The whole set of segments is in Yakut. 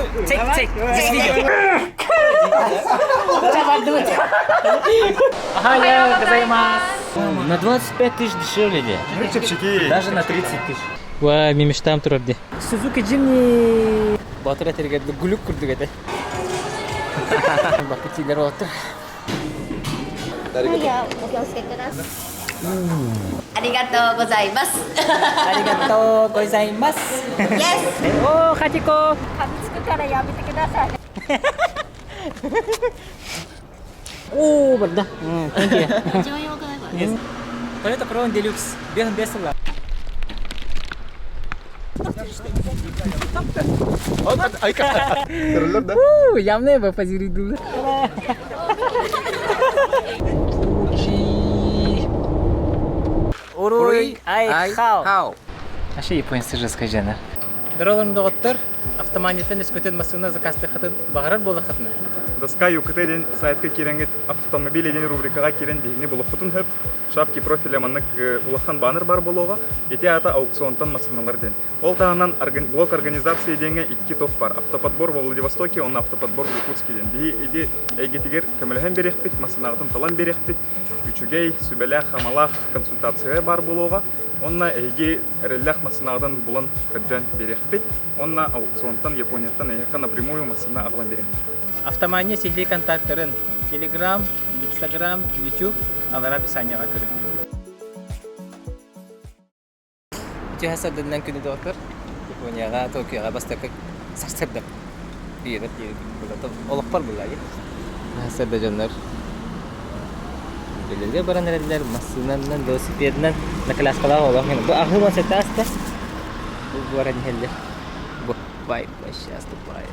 Take, take this video. おはようございます. На 25 тысяч дешевле де. Даже на 30 тысяч. Ва, мин мечтам турар де. Suzuki Jimny. Батыр этергер гүлүк курдук этэ. Бакытилер отыр. お気をつけください。ありがとうございます。ありがとうございます。 Yes。 О, Хатико. 噛みつくからやめてください。 О, барда. Thank you. 一番弱くないこれ。 Toyota Crown Deluxe. Беган бесила. Явно бы позиридул. Уруй ай хау. Аша японцы же скажена. Доролорун доҕоттор, автоманеттан өскөтөн массыына заказтыаххытын баҕарар буоллаххытына. Доска ЮКТ диэн сайтка киирэҥҥит автомобиль диэн рубрикаҕа киирэн биһигини булуоххутун сөп. Шапки профиля маннык улахан баннер бар буолуоҕа. Ити аата аукционтан массыыналар диэн. Ол таһынан блок организации диэҥҥэ икки топ бар. Автоподбор во Владивостоке, уонна автоподбор в Якутске диэн. Биһи ити эйгэтигэр көмөлөһөн биэриэхпит, массыынаҕытын талан биэриэхпит. Үчүгэй, сүбэлээх-амалаах консультация баар буолуоҕа. Онно эһиги эрэллээх массыынаҕытын булан көрдөөн биэриэхпит. Уонна аукционтан Японияттан эһиэхэ напрямую массыына аҕалан биэриэхпит. Автомания сиһилии контактарын Telegram, Instagram, YouTube аллара описанияҕа көрүҥ. Үтүө сарсыарданан күнү доҕоттор. Японияҕа, Токиоҕа бастакы сарсыарда биэрэр олохпор буллаайы. Сарсыарда дьоннор үлэлэргэ баран эрэллэр, массыынанан, велосипедынан, на коляскалаах олох бу аһыы уон сэттэ ааста. Бу баран иһэллэр. Бу бай, сейчас тупай.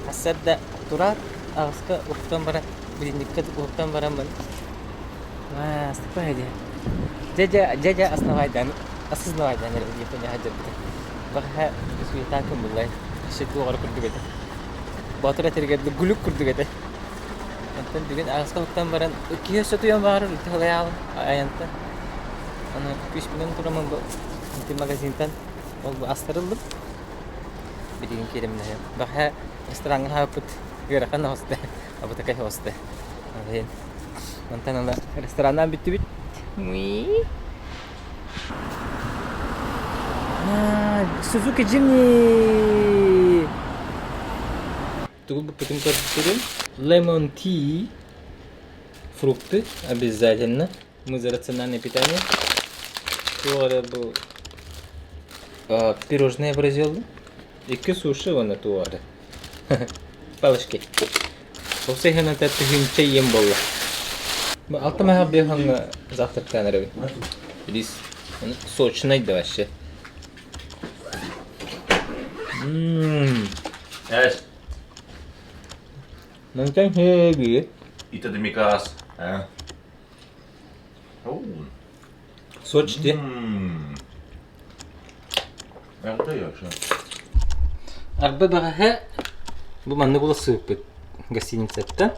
Сарсыарда тураат, аҕыска уһуктан баран, билинниккэ уһуктан бараммын Ступай дии. Дьэ дьэ дьэ основайдан осознавайдан эрэ Япония сылдьарбыта. Баҕаһа суетаакын буллай. Өссө туох эрэ курдук этэ. Боотур этэригэр гүлүк курдук этэ. Онтон бүгүн аҕыска уһуктан баран киһи өссө утуйан баҕарар үлтү халайаабын айантан. Аны күүспүнэн тураммын бу ити магазинтан ол бу астарыллым. Билигин киирэмнэһэ. Баҕаһа рестораҥҥа хаалбыт ыарахан оҕуста, абытакай оҕуста. Мантан ыла рестораннаан бүттүбүт. Сузуки Jimny! Тугу буппутун көрдүм. Lemon tea. Фрукты обязательно. Мы за рациональное питание. Туох эрэ бу пирожное произвел. Икки суши уонна туох эрэ. Палочки. Ол сыһыаната тыһыынча иэм буолла. Бу алта маһа биэһоҥҥо завтрактаан эрэбин. Рис. Сочный да вообще. Ммм. Эс. Мантан хэги. Итадамикас. Сочти. Арба бэҕэһээ бу маннык уларсыбыппыт гостиницаттан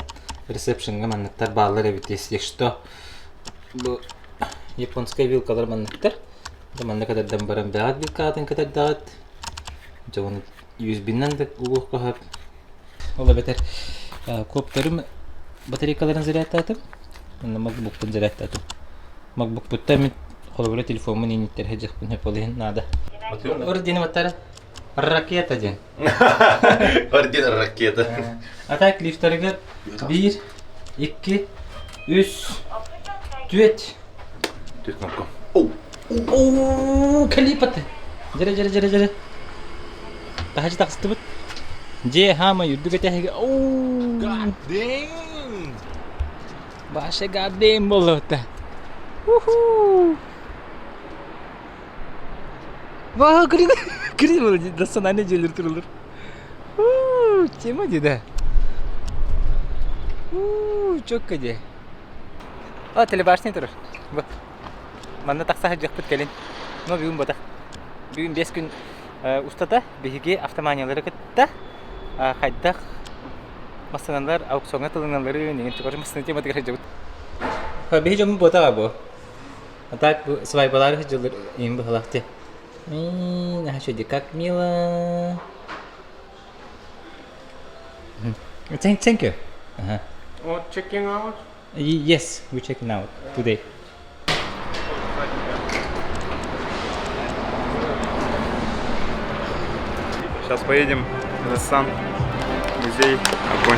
ресепшеҥҥа манныктар бааллар эбит если что бу японскай вилкалар манныктар манна кэтэрдэн баран бэҕэт вилкаатын кэтэрдэҕит дьэ уонна USB-нан да угуохха сөп ол эбэтэр коптерым батарейкаларын зарядтаатым уонна макбукпун зарядтаатым макбукпуттан мин холобура телефоммун иниттэр сылдьыахпын сөп ол иһин наада Орден баттара ракета диэн Орден ракета. А так лифтарыгар биир, икки, үс, түөрт. Түөрт кнопка. Оо, кэлииппэт. Дьэрэ, дьэрэ, дьэрэ, дьэрэ. Таһырдьа тахсыстыбыт. Дьиэ хаамай үрдүк этэһигэ. Оо. God damn! Баша god damn буоллубута. Уху! Вау, грин, грин национальный дьиэлэр тураллар. Тема дии Уу, чётко дии. О, телебашня турар. Бу. Манна тахса сылдьыахпыт кэлин. Но бүгүн ботах. Бүгүн 5 күн устата биһиги автоманиялары кытта хайдах массыыналар аукционҥа тылыналларын иҥин чугас массыына тематыгар сылдьабыт. Биһи дьоммут буотаҕа бу. А так бу свайбалаары сылдьаллар иҥин быһалаах дии. Наһаа как мило. Thank, thank you. Uh-huh. Oh, checking out? Yes, we checking out today. Сейчас поедем в Nissan музей Огонь.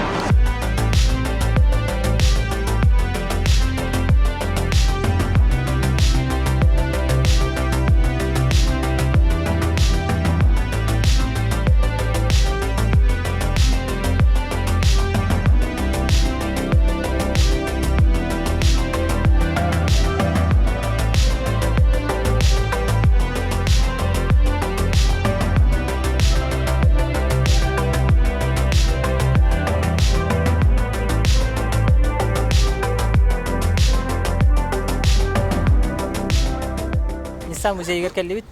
Nissan музейыгар кэллибит.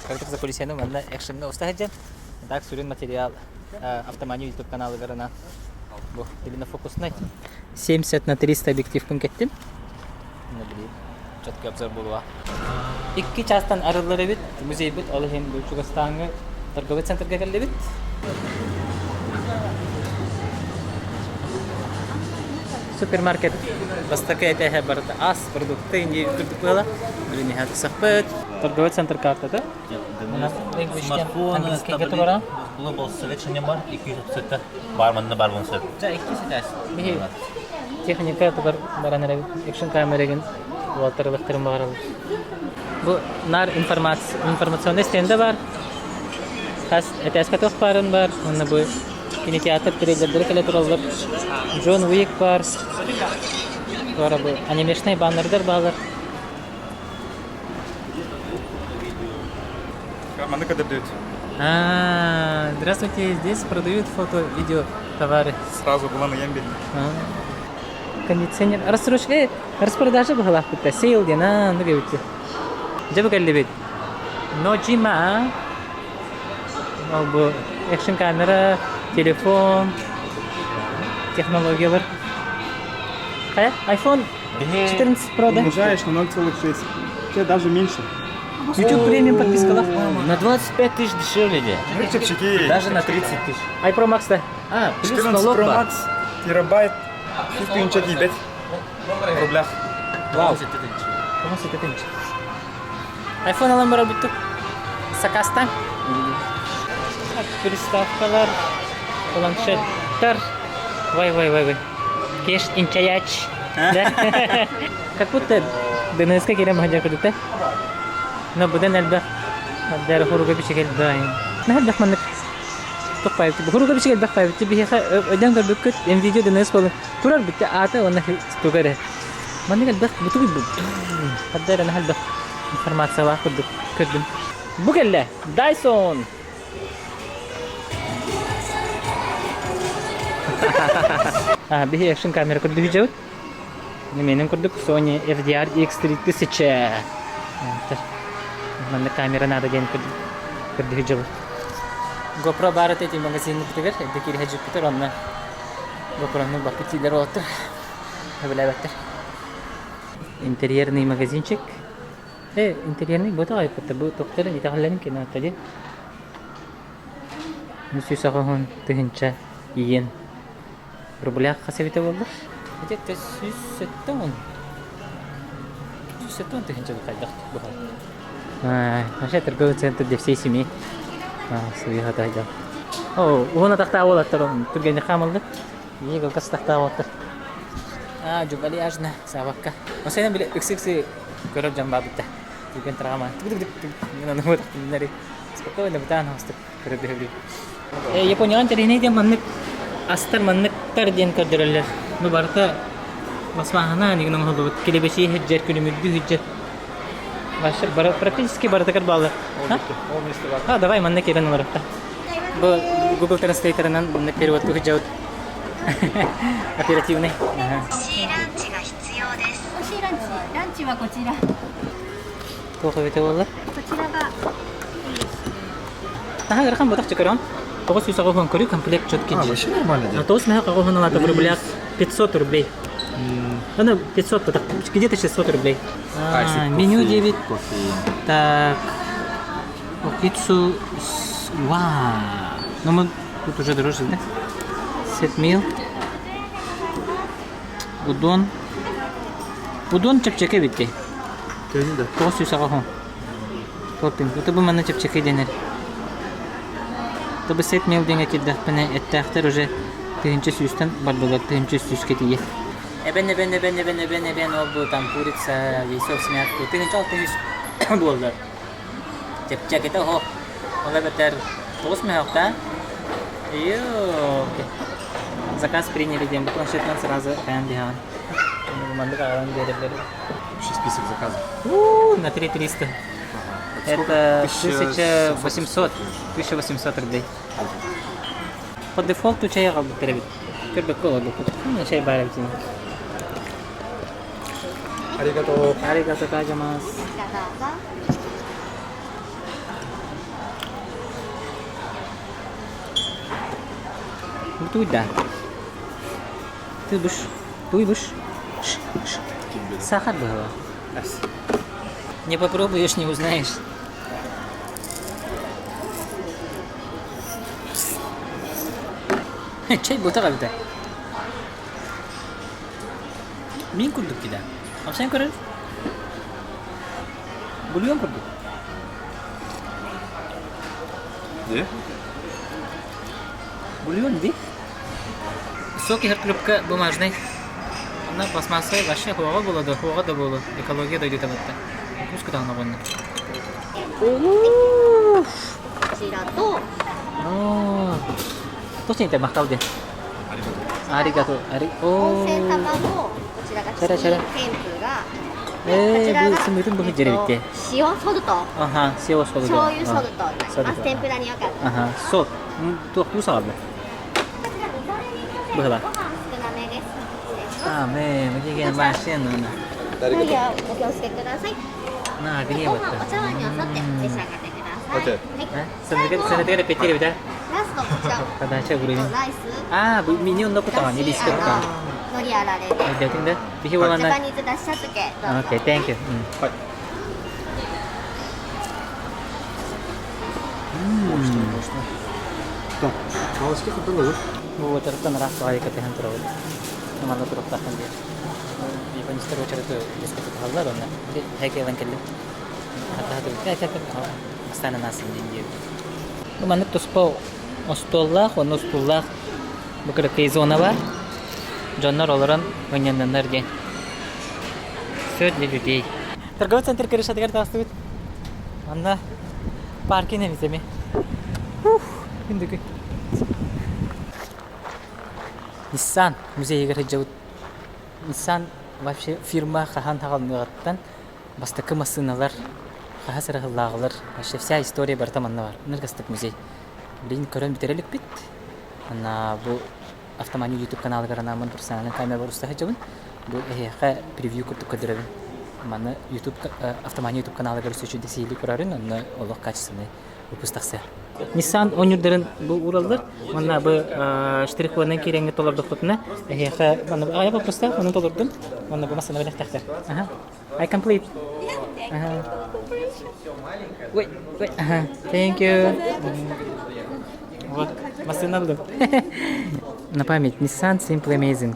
Кырдык закулисьены манна экшенна уста сылдьан. Так сүрүн материал Автомания YouTube каналыгар ана бу именно фокуснай 70 на 300 объективпын кеттим. Четкий обзор буолуа. Икки чаастан арыллар эбит, музейбит, ол иһин бу чугастааҥы торговый центрга кэллибит. Супермаркет бастакы этээһэ барыта ас, продукты инди курдук буола. Билин иһэ тахсахпыт. Торговый центр картата. Смартфон, Английский Global Selection бар, 237 бар манна бар болса. Жа, 200 Биһи техника тугар баран эрэ экшн камерагын уолтарылыктарын баҕараллар. Бу наар информационный стенде бар. Хас этээскэ туох баарын бар. Уонна бу кинотеатр трейлердері кэлэ тураллар. Джон Уик бар. Бара бу анимешный баннердар баалар. Маннык көрдөрдүбүт. А, здравствуйте, здесь продают фото, видео, товары. Сразу булан ыйан биэрдим. Кондиционер. Рассрочка, распродажа быһыылаах Sale диэн аа, оннук эбит. Дьэ бу кэллибит. Ножима. Ол бу экшн камера, телефон, технологиялар. Хайа, iPhone 14 Pro да? Умножаешь на 0,6. Тебе даже меньше. YouTube премиум подпискалаах. На 25 тысяч дешевле де. Чэпчэки. Даже на 30 тысяч. iPro Max да? А, плюс 14 налог Pro бар. Max, терабайт, 100 тысяч в рублях. Вау. По-моему, iPhone ылан барар бүттүк. Сакаста. Приставкалар, планшеттар. Вай, вай, вай, вай. Кеш инчаяч. Да? Как будто ДНС-ка кирен баһадьар курдук Но быдан элбэх дэр хуруга бичик элбэх. Наһаа элбэх маннык тохпайбыт. Хуруга бичик элбэх байбыт. Биһиэхэ өйдөөн көрбүккүт NVIDIA ДНС буолан турар бүттэ аата уонна туга эрэ. Маннык элбэх бутугуй бу. Хадда эрэ наһаа элбэх информациялаах курдук көрдүм. Бу кэллэ! Dyson! А, биһи экшн камера көрдүһү Менин курдук Sony FDR X3000. Манна камера надо диэн көрдүһү дьыбыт. GoPro баар эти магазиннытыгар эрдэ кириһэ дьүппүтэр онно GoPro-ну бакытиилэр уоттар сөбүлээбэттэр. Интерьерный магазинчик. Э, интерьерный бу айппыта бу тохтор итэҕэллэрин кино дии. 180 тыһыынча иен Рублях хас эбитэ буолла? Где-то 170. 170 тыһыынча хайдах быһа. Вообще торговый центр для всей семьи. Суйха тайда. О, уһун атахтаа уолаттар түргэнник хаамылды. Ии кылгас атахтаа уолаттар. А, жубали ажна саабакка. Осенен биле ыксы-ыксы көрөр дьон баабытта. Түргэн траама. Спокойно бытаан хостук көрөр бөһөбү. Японияҕа интэриэһинэй диэн маннык астар манныктар диэн көрдөрөллөр. Бу барыта басмааһына нигин оҥоһуллубут килэбэчии сылдьар, күлүмүрдүү сылдьар. Вообще практически барытыгар бааллар. А, давай манна киирэн олорукта. Бу Google Translator-ынан манна перевод сылдьабыт. Оперативный. 美味しいランチが必要です。美味しいランチ、ランチはこちら。こ Туох эбитэ буолла? ちらが Наһаа ыарахан ботах чөкөрөн. 980 көрүү комплект четкий. А, вообще нормально А то смеха какого в рублях 500 рублей. Ну, 500, так, где-то 600 рублей. А, меню 9. Кофе. Так. Окицу... Вау! Ну мы тут уже дороже, да? Set meal. Удон. Удон чэпчэки эбит Төһөнү да? 900 Топпинг. Это бу манна чэпчэки дэнэр. Тобу set meal диэҥҥэ киирдэхпинэ эттээхтэр уже 1100-тэн бардылар 1100-ке тиийэ. Эбэн эбэн эбэн эбэн эбэн эбэн ол бу там курица, яйцо в смятку 1600 буолла. Чэпчэкитэ оһох. Ол эбэтэр тоҕус мөһөхтөөх. Ёлки. Заказ приняли диэн бу планшетынан сразу хайан биһаҕын. Маннык аҕалан биэрэллэр. Общий список заказов. У, на 3300. Это 1800. 1800 рублей. По дефолту чай аҕалбыттар эбит. Көрбөккө олорбуппут. Чай баар эбит. Аригато. Аригато гозаймасу. Туй да. Ты будешь? Ты будешь? Сахар было. Не попробуешь, не узнаешь. Чай буолбатах эбитэ. Миин курдук дии да. Амсайан көрөр. Бульон курдук. Не? Бульон дии. Сок иһэр трубка бумажный. Онно пластмассовай вообще хуоҕа буолуо да, хуоҕа да буолуо. Экология дойдута батта. Укус кутаҕына уонна. こちらと Туох синтэ махтал диэн. Аригато. Ари. 温泉卵こちらがチキン天ぷらこちらが、塩ソルト Аха, 塩ソルト。醤油ソルトになります。天ぷらによかった。 Аха, сот. Туох туус аҕалла? こちらみぞれに Быһыла. ご飯少なめです。失礼します。 А, мэ, мэгиген машина. いやお気をつけください。 На, ご где 飯 вот? お茶碗によそって召し上がってください。 OK はい。 Санатыгар петер да? ラストこちら。 Подача уровень. ライス。 А, бу меню онно кутаҕан, だし илиискэ кутаҕан. 海苔あられで。 Өйдөөтүҥ да? Биһи ジャ буоланна. パニーズだし茶漬けどうぞ。 Окей, thank you. はい。 Бу уочараттан ыраах баҕайы кэтэһэн турабыт. Манна туруохтаахпын диэн. Японецтар уочараты үгэскэ тутуһаллар уонна һэки ылан кэллим. Бастаан анасын диэн диэбит. Бу маннык туспа остуоллаах уонна устууллаах бу кыракый зона бар. Дьоннор олорон мунньаннаннар диэн. Все для людей. Торговый центр крышатыгар таҕыстыбыт. Онно паркинг эбит эми. Ух, күндүкү. Nissan музейыгар сылдьабыт. Nissan вообще фирма хаһан хаҕалыныаҕыттан бастакы массыыналар хаһа сырыһыллааҕылар вообще вся история барыта манна бар. Ыныргастык музей. Билигин көрөн бүтэрэ иликпит. Ана бу Автомания YouTube каналыгар анааммын персональный камерабар уста сылдьабын. Бу эһиэхэ превью курдук көрдөрөбүн. Маны YouTube Автомания YouTube каналыгар өссө үчүгэй сиһилии көрөрүн, онно олох качественный выпуск тахсыа. Nissan оонньуурдарын бу уураллар. Манна бу штрих-кодунан киирэҥҥэ толордохпутуна эһиэхэ манна аҕыйах вопростаах ону толордум. Манна бу массыына бэлэхтээхтэр. Аха. I complete. Ага. Wait, wait. Ага. Thank you. Вот, массыына ыллым. На память. Nissan Simply Amazing.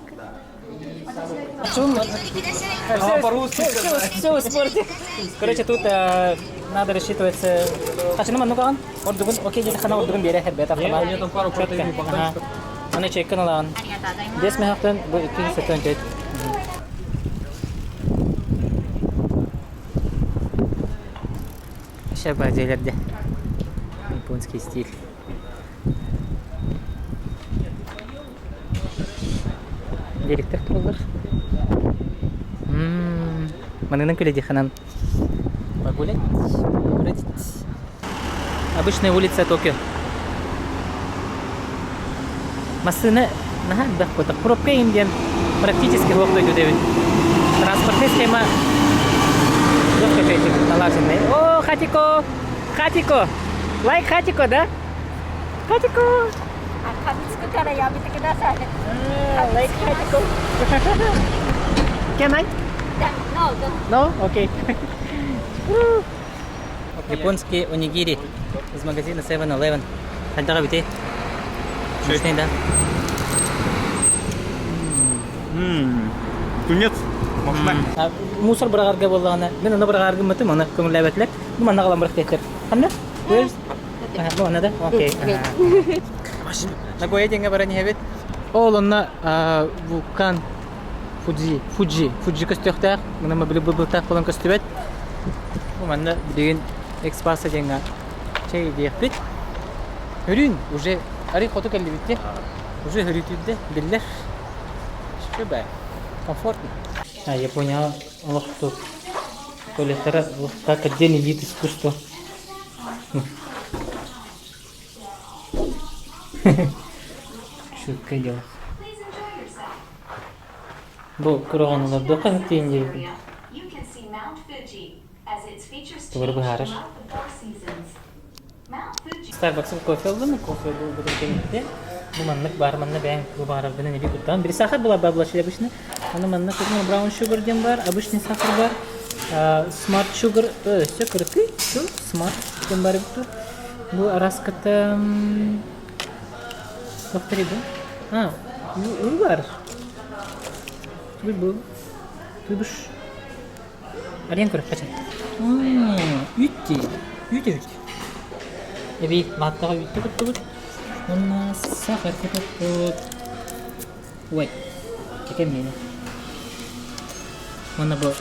А по-русски Все, все испортил. Короче, тут надо рассчитываться. Хачыны маннугаан, ордугун, окей, диэтэххинэ хана ордугун биэрэ хэрбэт автомат. Мне там пару протеинов Ага. Аны чеккин ылаҕын. ありがとうございます。 Биэс мөһөхтөн бу икки сэтэн төрт. Шаба дьиэлэрде. Японский стиль. Директор тураллар. Манынан күлэдиханан погулять, побродить. Обычная улица Токио. Массыына наһаа элбэх куотар. Пробка диэн практически суох дойду эбит. Транспортная схема легко налаженная. О, Хатико! Хатико! Лайк Хатико, да? Хатико! あ噛みつくからやめてください。 Like Хатико. Can I? No, No? Okay. Японские онигири из магазина 7-Eleven. Хайдаҕа эбитий? Вкусный, да? Тунец. Можно. Мусор быраҕарга буоллаҕына, мин ону быраҕар гыммытым, ону көҥүллээбэтилэр. Бу манна аҕалан бырахтыахтар. Ханна? Бу манна да? Окей. Нагоя диэҥҥэ баран иһэбит. Ол онно вулкан Фудзи, Фуджи, Фуджи көстүөхтээх, мына били былтаах буолан көстүбэт. Бу манна билигин экспаса диэҥҥэ чэй диэхпит. Өрүүн уже арый хоту кэллибит дии. Уже өрүүтүйдэ, биллэр. Шүбэ, комфортно. А, Японияҕа олох тут туалеттара как отдельный вид искусства. Шутка дело. Бу кураҕан олордуохха сөптөөн диэбитим. Тугу быһаарар. Starbucks'ın кофе ыллым, кофе булбутум кэнниттэн. Бу маннык баар манна бэйэҥ бу баҕарарбынан эбии куттаҕын. Били сахар была была обычно. Аны манна кутуна brown sugar диэн бар, обычный сахар бар. Smart sugar өссө кыракый, smart диэн бар эбит Бу араската Повтори, да? А, бар. Туй был. Туйбуш. Арен көрө качан. Үүт дии. Үүт эбит. Эби латтаҕа үүттэ куттубут. Уонна сахар кутуппут. Ой, кекем мені. Уонна бу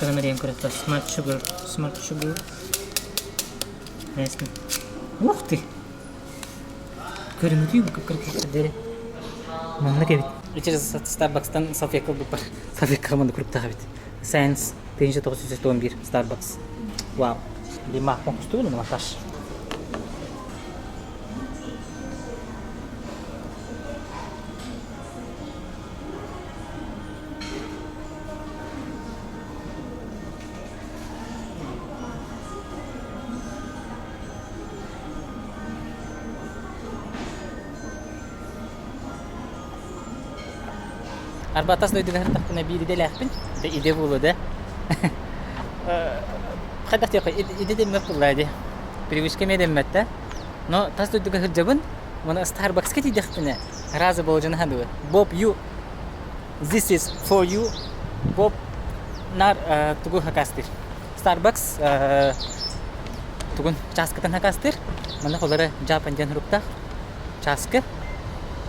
кырамарыйан көрөттө. Smart sugar, smart sugar. Ух ты! Көрүҥүтүй бу кып-кыракый Маннык эбит. Через Starbucks'тан салфетка ылбыппар. Салфеткаҕа маннык куруктаах эбит. Science 1991 Starbucks. Вау. Лима оҥостубун монтаж. Арба тас дойдуга сырыттахпына биир идэлээхпин. Это идэ буолуо да. Хайдах диэххэ идэ дэммэт буоллаа дии. Привычка эмиэ дэммэт да. Но тас дойдуга сылдьабын, уонна Starbucks-ка тиийдэхпинэ, раза болдьоно дуу. Bob you This is for you Bob нар тугу хакастыр. Starbucks тугун чааскытын хакастыр. Манна холоро Japan диэн суруктаах чааскы.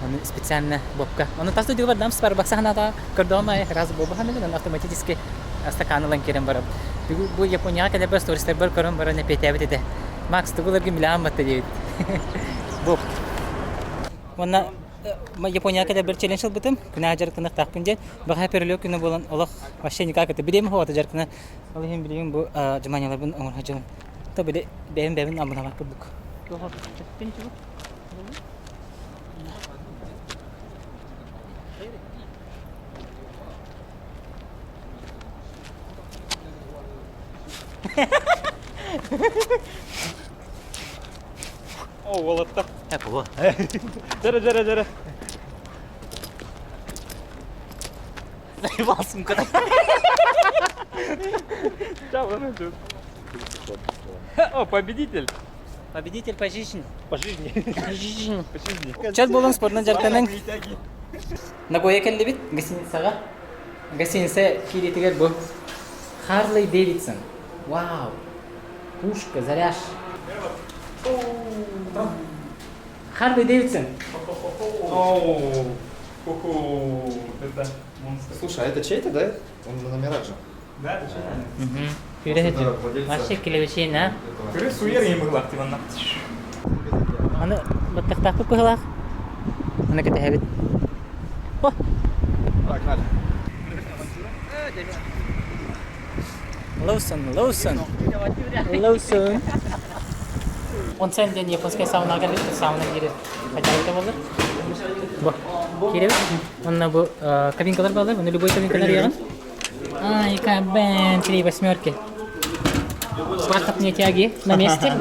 Оны специально Бобка. Оны тас дойдуга бардам Starbucks ханата көрдөҕүм аайы раз Боба ханныгын оны автоматически стакан ылан киирэн барам. Бу Японияҕа кэлэрбэр стористарбар көрөн баран эпиэтээбит этэ. Макс тугу ыларгын билэҕин батта диэбит. Боб. Уонна Японияҕа кэлэрбэр челлендж ылбытым. Күнэ дьарыктаныахтаахпын диэн. Бэҕэһээ перелет күнэ буолан олох вообще никак это бириэмэ хуата дьарыктана. Ол иһин билигин бу жманяларбын оҥоро сылдьабын. То били бэйэм бэйэбин аммынамат курдук. О, уолаттар. Э, Дьэрэ, дьэрэ, дьэрэ. Заебал сумка. О, победитель. Победитель по жизни. По жизни. По жизни. По жизни. Чат болон спортынан дьарыктаныҥ. Нагоя кэллибит гостиницаҕа. Гостиница киириитигэр бу Харлей Дэвидсон. Вау! Пушка, заряж. Харли Дэвидсон. Оу, это монстр. Слушай, а это чей-то, да? Он на номерах же. Да, это чей-то? Күрэ Вообще килэбэчиэн, а? Күрэ суер емыглах тиванна. Аны баттахтаахпыт быһылаах. Аны кэтэһэбит. О! Погнали. Лоусон, Лоусон. Лоусон. Онсен диэн японскай саунаҕа кэлбит, сауна киирэр хозяйка буолар. Бу киирэбит. Онно бу кабинкалар баалар, оны любой кабинкалар иэҕин. Ай, кабен, три восьмерки. Бархатные тяги на месте.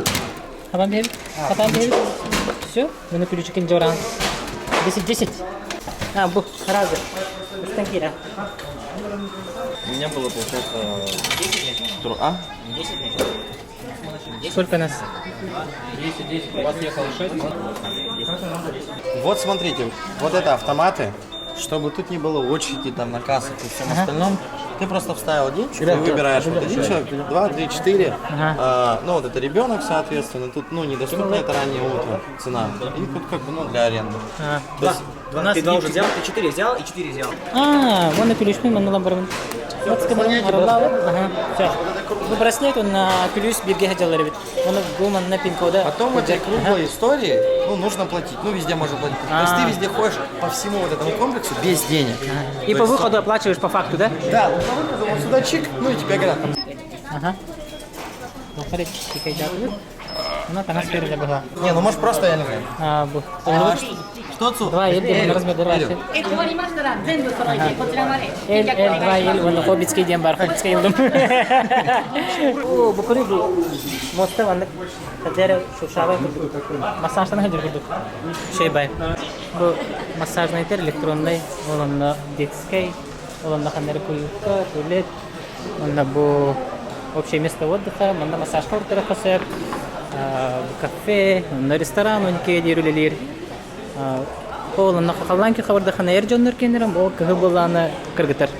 Хабан биэбит, хатан биэбит. Все, муну ключикин жоран. 10-10. А, бу, сразу. Устан киирэ. У меня было, получается... А? Сколько нас? 10, 10, у вас ехало 6. Вот смотрите, вот это автоматы, чтобы тут не было очереди там на кассах и всем остальном. Ты просто вставил денчик и выбираешь вот один человек, два, три, четыре. А, ну вот это ребенок, соответственно, тут ну недоступно это раннее утро цена. И тут как бы ну для аренды. То есть У нас Ты два уже взял, ты четыре взял и четыре взял. А, вон и ключ, мен манна барабын. Ага, все. Бу браслет он на ключ бирге хаҗалар бит. Оны бу манна пин-кода. Потом в этой круглой истории, ну, нужно платить. Ну, везде можно платить. То есть ты везде ходишь по всему вот этому комплексу без денег. И по выходу оплачиваешь по факту, да? Да, вот по выходу вот сюда чик, ну и тебе говорят, там, Ага. Она танас бериле була. не, ну можешь просто, я не знаю. А, бу. Что цу? Два ел диэн размер Элю. え終わりましたら全部揃えてこちらまで Л, Л, 2 Л, уонна Хоббитский диэн бар, Хоббитский ылдым. О, бу көрү бу. Моста маннык хадера шушабай курдук. Массажтан хадер курдук. Шейбай. Бу массажный тер электронный, ол онно детский, ол онно ханнары куюкка, туалет, онно бу общее место отдыха, манна массажка уртара хосер, кафе, онно ресторан, онке диир үлэлиир. Ол онно халлаан хабардахана эр дьоннор кенерем, ол кыһы буолааны кыргытар.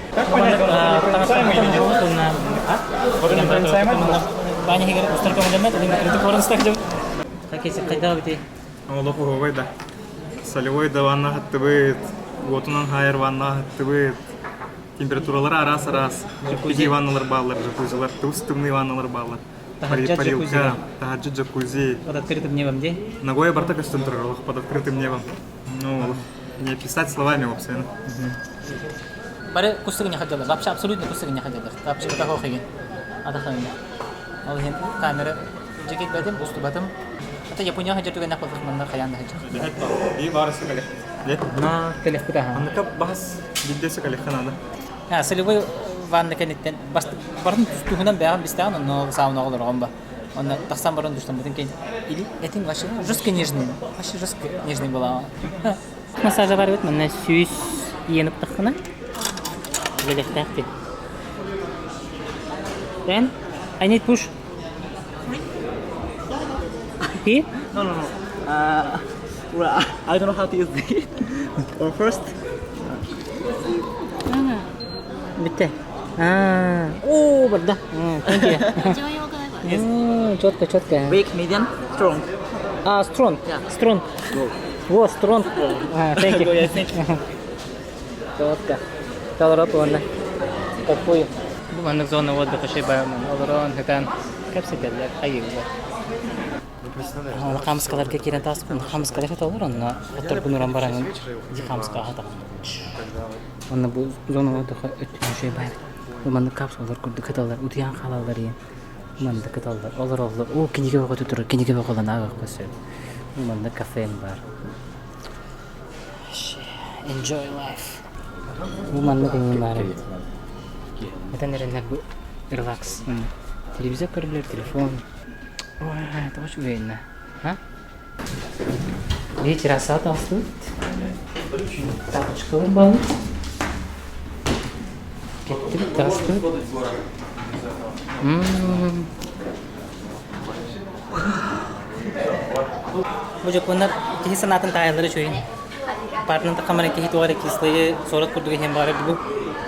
Баня хигер устар көмөлөмөт, олин кыргыты корунстак деп. Хакеси кайда бити? Олох уһугай да. Солевой да ванна хаттыбыт, уотунан хайыр ванна хаттыбыт. Температуралара араас-араас. Джакузи ванналар бааллар, джакузилар, тыбыс-тымныы ванналар бааллар. Таһырдьа Парилка, таһырдьа джакузи. Под открытым небом де? Ногой барта көстөн турар, олох под открытым небом. Ну, олох не описать словами вообще. Бары кустугу не хотела. Вообще абсолютно кустугу не хотела. Вообще такого хеген. Атахайна. Ол иһин камера жекет бэтим, устубатым. Ата Япония хажар түгэннэх буолбут манна хайаан да хажар. И барысы кале. На кэлэхпит аха. Анныка бас биддесе калеха надо. А, солевой ванна кэнниттэн барын туһунан бэҕэн бистэҕин онно сауна олорҕон ба. Онно тахсан баран душтаммытын кэннин или этиҥ вообще жестко нежный. Вообще жестко нежный была. Массажа бар эбит манна сүүс иен ыптаххына үлэлэхтээх дии. Then I need push. Here? No, no, no. Well, I don't know how to use it. Or first, Бүттэ. Аа, оо, барда. Thank you. 一番弱くないこれ М, Четко, четко. weak, medium, strong. А, strong. Strong. Во, strong. А, thank you. Thank you. Четко. Толороп уонна. Какую? Бу маннык зона отдыха шибаймын. Олорон, хытан. Кэпсэтэллэр, хайыыллар. Хамскаларга киирэн тааспын. Хамскалар хаталлар онно отторбун уран бараҥын хамска хатаҕын. Онно бу зона отдыха өттүн шибай. Бу маннык капсулалар курдук хаталлар, утуйан хаалаллар иен. Маннык кыталлар, олороллор. Оо, кинигэ бөҕөтө турар, кинигэ бөҕөлөн ааҕыахха сөп. Бу маннык кафем бар. Enjoy life. Бу маннык эҥин баар эбит. Этэн эрэннэр бу релакс. Телевизор көрөллөр, телефон. Ой, это очень уверенно. А? Видите, раса толстует. Тапочка балык. Кеттик, толстует. М-м-м. Бу дьоппуоннар киһи санаатын таайаллара үчүгэй. Паарынан тахамаран киһи туох эрэ кислые суорат курдук иһиэн баҕарар бу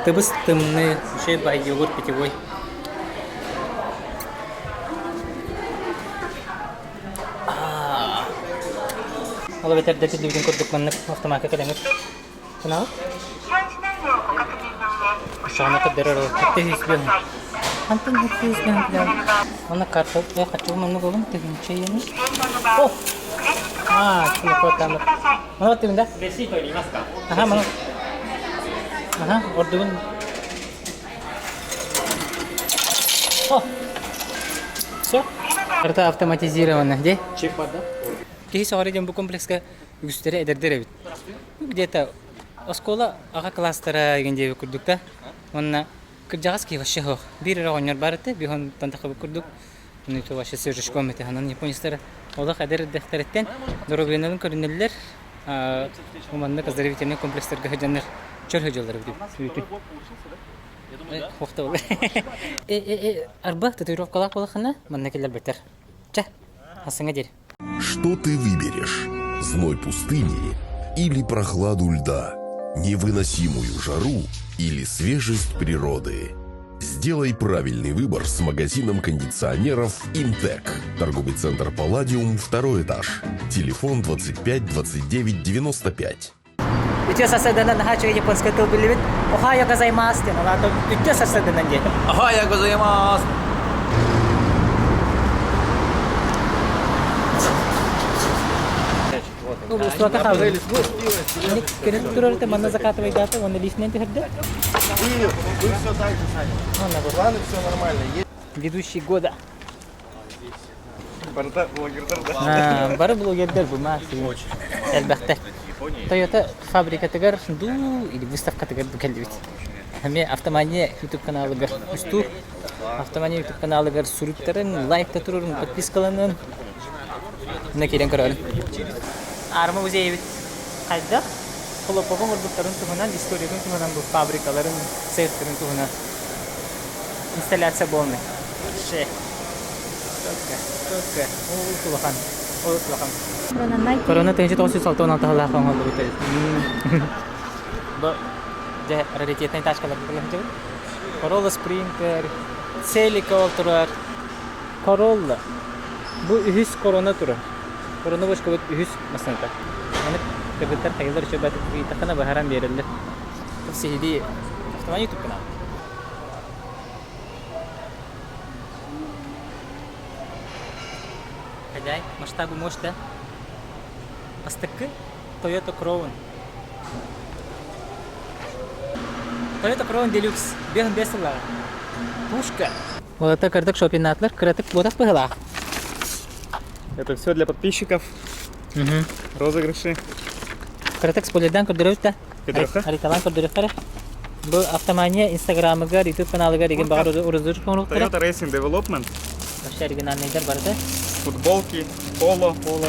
тыбыс тымныы үчүгэй баай йогурт питьевой. Ол эбэтэр да этиллибитин курдук маннык автомакка кэлэҥҥит санаҕыт? Саҕана көрдөрөр 705 Хантан 705 Онно карта хаччы маннык олум тыһыынча иэни. О! А, телефон Мана тыгын да? Аха, мана. Аха, ордугун. О! Все? Карта автоматизирована. Где? Чек бар, да? Киһи сөҕөрө диэн бу комплекска үгүстэрэ эдэрдэр эбит. Где-то оскуола аҕа кылаастара игин диэбит курдук да. Уонна кырдьаҕас киһи вообще суох. Биир эрэ оҕонньор баар этэ, биһон тахабыт курдук. Ну то вообще свежачком этэ. Онон японецтар олох эдэр эрдэхтэриттэн доруобуйаларын көрүнэллэр. Маннык оздоровительный комплекстарга сылдьаннар чөл сылдьаллар эбит үүтүн. Хохта Э, э, э, арба татуировкалаах буолаххына манна кэлэр бэтэр. Чэ, хасыҥа диэри. Что ты выберешь? Зной пустыни или прохладу льда? Невыносимую жару или свежесть природы? Сделай правильный выбор с магазином кондиционеров «Интек». Торговый центр «Палладиум», второй этаж. Телефон 25 29 95. Үтүө сарсыарданан наһаа үчүгэй японскай тыл биллибит. Охайо гозаймаас диэн, ол аата үтүө сарсыарданан диэн. Охайо гозаймаас! Устуока хаалбыт. Кини турар манна закатывайдаата уонна лифтинэн түһэрдэ. Вы, вы все так же, Саня. Планы все нормально. Ведущий года. Барыта блогердар да. Бары блогердар бу маа элбэхтэр. Toyota фабрикатыгар дуу или выставкатыгар бу кэллибит. Эми Автомания YouTube каналыгар устуу. Автомания YouTube каналыгар суруктарын, лайкта турурун, подпискаланын. Мына киирэн көрөөрүн. Арма музейбит хайдах хлопогу оҥорбуттарын туһунан, историятын туһунан бу фабрикаларын, цехтарын туһунан инсталляция полный. Ше. Только, только. Олус улахан. Олус улахан. Корона 1966 сыллаах оҥоһуллубут эбит. Бу дьэ раритетнай тачкалар сылдьабыт. Corolla Sprinter, Celica ол турар. Corolla. Бу үһүс корона турар. Корона бочкабыт үһүс массыыната. Маны кыргыттар хайалар үчүгэй ыйытаххына быһааран биэрэллэр. Сиһилии автоман YouTube канал. Хозяй, масштабы мощь, да? Бастакы Toyota Crown. Toyota Crown Deluxe 5 сыллаҕа. Пушка. Уолаттар кырдык шопиннаатылар, кыратык буотах быһылаах. Это все для подписчиков. Угу. Розыгрыши. Кыратык спойлердан көрдөрөбүт да. Көрдөрөххө? Ариталаан көрдөрөхтөрө. Бу Автомания инстаграмыгар, ютуб каналыгар игин баҕар урузур оҥоруохтара. Toyota Racing Development. Вообще оригинальныйдар барыта. Футболки, поло, поло,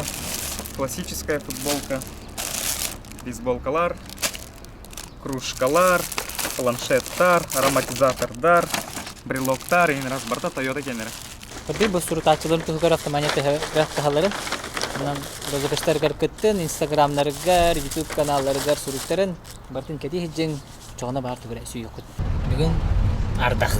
классическая футболка, бейсболкалар, кружкалар, планшеттар, ароматизатордар, брелоктар, и раз барта Toyota кеннері. Көрдүү бу сурутааччыларын туһугар Автомания таһалары. Онон розыгрыштарыгар кыттын, инстаграмнарыгар, ютуб каналларыгар суруктарын бартын кэтии сылдьыҥ, чоҕуна баар тугура сүүйүөххүт. Бүгүн ардах.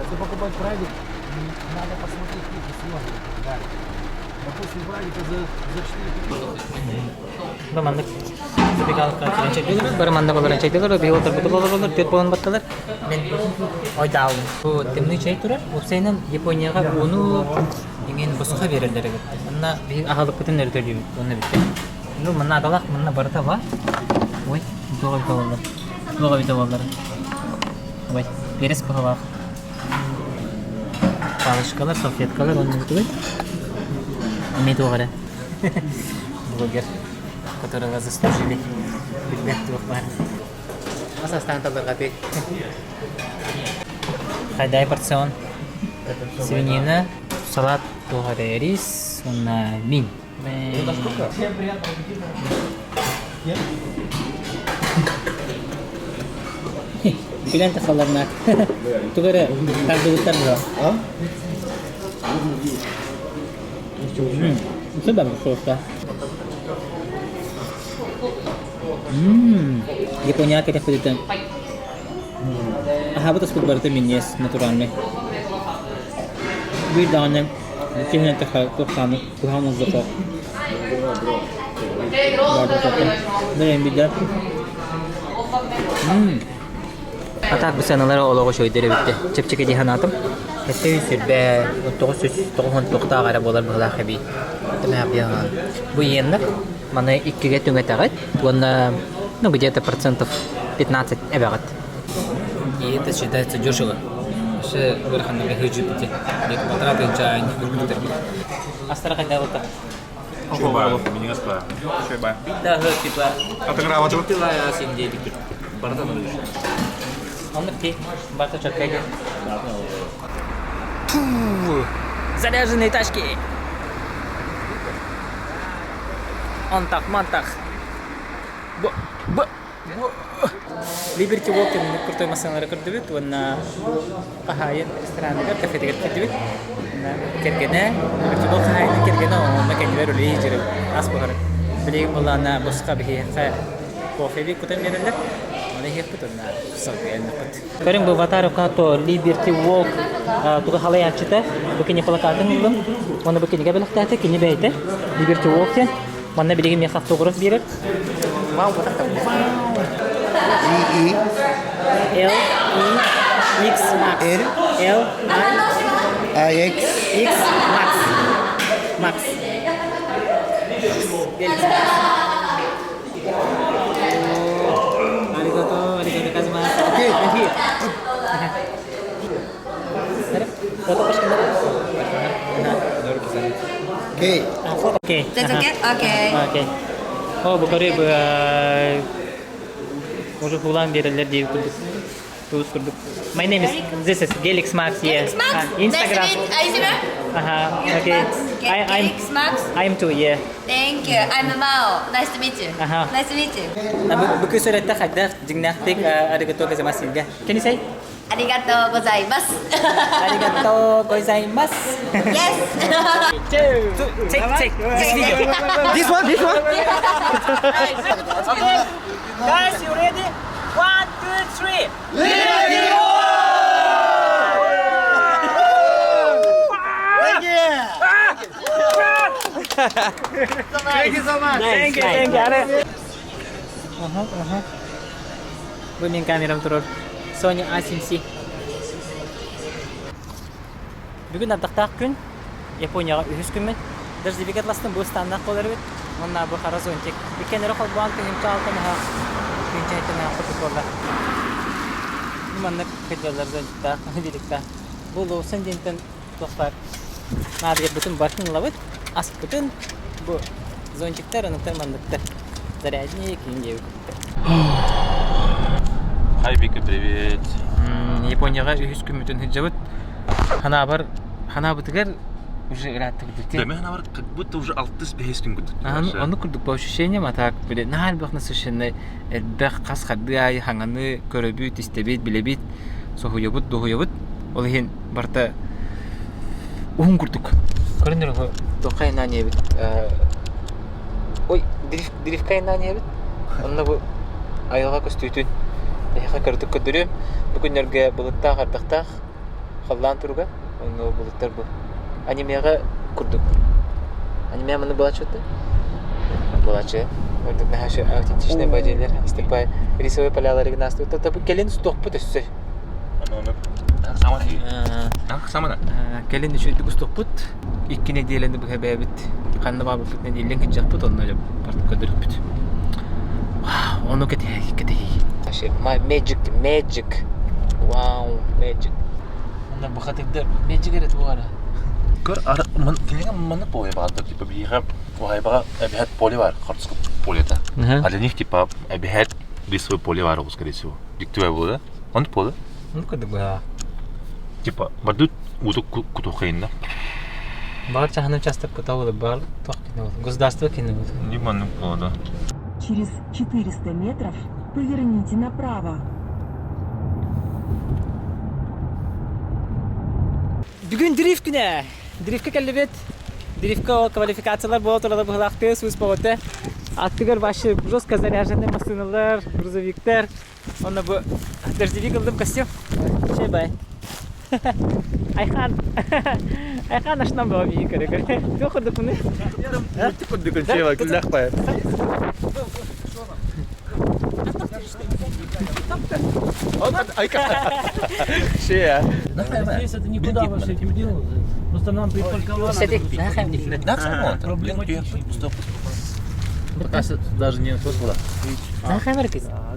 Если покупать прадик, надо посмотреть их условия и так далее. Допустим, прадика за, за 4 Бу маннык забегаловка киирэн чэйдиилэр, бары маннык олорон чэйдиилэр, биһиги олорбут олороллор, түөрт буолан баттылар. Мин ойдаалым. Бу тымныы чэй турар. Уопсайынан Японияҕа ууну иҥин босхо биэрэллэр эбит. Манна биһиги аһылыкпытын өрө төлүүбүт. Уонна бүттэ. Ну, манна адалах, манна барыта бар. Ой, туох эбитэ буоллар. Туох эбитэ буоллар. Ой, перец быһалаах. Палочкалар, салфеткалар, онно бүтүгүй. Эмиэ туох эрэ. Блогер, которого заслужили. Билбэт туох баар. Ас астаан талырҕатыы. Хайдай порцион. Свинина, салат туох эрэ рис уонна мин. Күлэн тахалларына тугу эрэ тардыбыттар дуо? Үчүгэй соуста. Япония кэтэхпититтэн аһаабыт аспыт барыта минньиэс натуральный. Биир даҕаны киһинэн туохтааны куһаҕан ылбата. Бэйэм билэр. А так бу сыаналара олоҕу үчүгэйдэр эбиттэ. Чэпчэки дии санаатым. Эссе сүрбэ 999 эрэ буолар быһыылаах эбии. Бу иэннэр маны иккигэ түҥэтэҕит уонна ну где-то процентов 15 эбэҕит. И это считается дешево. Вообще ыараханныга хыдьыппыти. Где-то полтора тысяча Астара хайда болта? Шөбай. Да, типа, Отыграла тут. пила син диэбиккит. Барытын Оннук ти барта чөккөйгө. Заряженные тачки. Онтах мантах. Бу бу бу Liberty Walk кэнники крутой массыыналары көрдүбүт уонна хаһаайын рестораныгар, кафетыгар киирдибит. Уонна кэргэнэ, Liberty Walk хаһаайынын кэргэнэ онно кэннибэр үлэлии сылдьар ас буһар. Билигин былаана босхо биһиэхэ кофе кутан биэрэллэр. Оны иһиэхпит уонна салгыы айанныахпыт. Көрүҥ бу Ватару Като Liberty Walk туга халайааччыта бу кини плакатын ыллым уонна бу кинигэ бэлэхтээтэ кини бэйэтэ Liberty Walk диэн манна билигин миэхэ автограф биэрэр вау вот это вау E E L E X Max R L I I X X Max Max Felix Max Arigato, arigato gozaimasu. Окей. Окей. Окей. That's okay? Okay. Окей. О, бу көрү уже хулан биэрэллэр диир курдук. Туус курдук. My name is this is Gelix Max. Yeah. Gelix Max. Instagram. Nice to meet you. Ага. Okay. I, I'm Gelix Max. I'm too. Yeah. Thank you. I'm Mao. Nice to meet you. Ага. Nice to meet you. Бу күс өрөттө хайдах дьиҥнээхтик аригато гозаймас Can you say? ありがとうございます。 Arigato gozaimasu. Yes. Two. Take take this video. This one, this one. Okay. Guys, you ready? One, two, three. Thank you so much. Thank you, thank you. Ага, ага. Бу мин камерам турар. Sony A7C. Бүгүн ардахтаах күн. Японияҕа үһүс күммүт. Дождевик атластым бу станнах буолар эбит. Уонна бу хара зонтик. Иккиэннэрэ холбоон тыһыынча алтан тыһыынча сэттэ курдук буолла. Маннык кыдьаллар зонтиктаах, великтаах. Бу Лоусон диэнтэн туох баар наадыйарбытын барытын ылабыт. Аспытын бу зонтиктар, онуктар манныктар. Зарядник, киин диэбит. Хай, Вика, привет. Японияҕа үһүс күммүтүн сылдьабыт. Ханаабар ханаабытыгар уже ырааттыбыт Да, мен ханабар как будто уже алтыс бэһис күн курдук. Ону курдук по ощущениям, а так, блин, наһаа элбэх насыщенный, элбэх хас хардыы аайы хаҥаны көрөбүт, истэбит, билэбит, соһуйабыт, дуоһуйабыт. Ол иһин барыта уһун курдук. Көрүнэр туохха айнаан эбит. Ой, дрифтка айнаан эбит. Онно бу айылҕа көстүүтүн эһиэхэ кыратык көрдөрүөм. Бу күннэргэ былыттаах, ардахтаах халлаан туруга. Онно былыттар бу анимеҕа курдук. Аниме маны былаччыта. Былаччы. Ордук наһаа аутентичный бадьилер. Степай рисовый поляларыгын астыбыт. Табы кэлин стоппут өссө. Самана. Кэлин үчүгүйдүк устуохпут. Икки нэдиэлэни быһа бэйэбит ханна баабыппыт нэдиэлэн кыдьахпыт онно барт көрдөрүппүт. Вау, ону кэтэһии, кэтэһии. My magic, magic. Wow, magic. Онно бухатырдар magic эрэ туох эрэ. Көр, кинигэ манна поле баар, типа биһиэхэ уһайбаҕа эбэһэт поле бар, хортуска полета. А для них типа эбэһэт рисовое поле бар, скорее всего. Диктуя было, да? Он поле? Ну, курдук быһаа. Типа, бардут утук кутухайында. Баар чаһаны участок кута бар туох кине Государство кине Не маннык да. Через 400 метров поверните направо. Бүгүн дрифт күнэ. Дрифтка кэллибит. Дрифтка ол квалификациялар буола турала быһылаахтыы сүүс боҕута. Аттыгар вообще жестко заряженный массыыналар, грузовиктар. Онно бу дождевик ыллым костюм. Шей бай. Айхан. Айхан ашнам баба миин көрө көрө. Туох курдук муну? Курдук күллэх бай. Шея. Здесь это никуда вообще не делают. Просто нам припарковали. Проблематично. Пока даже не вода.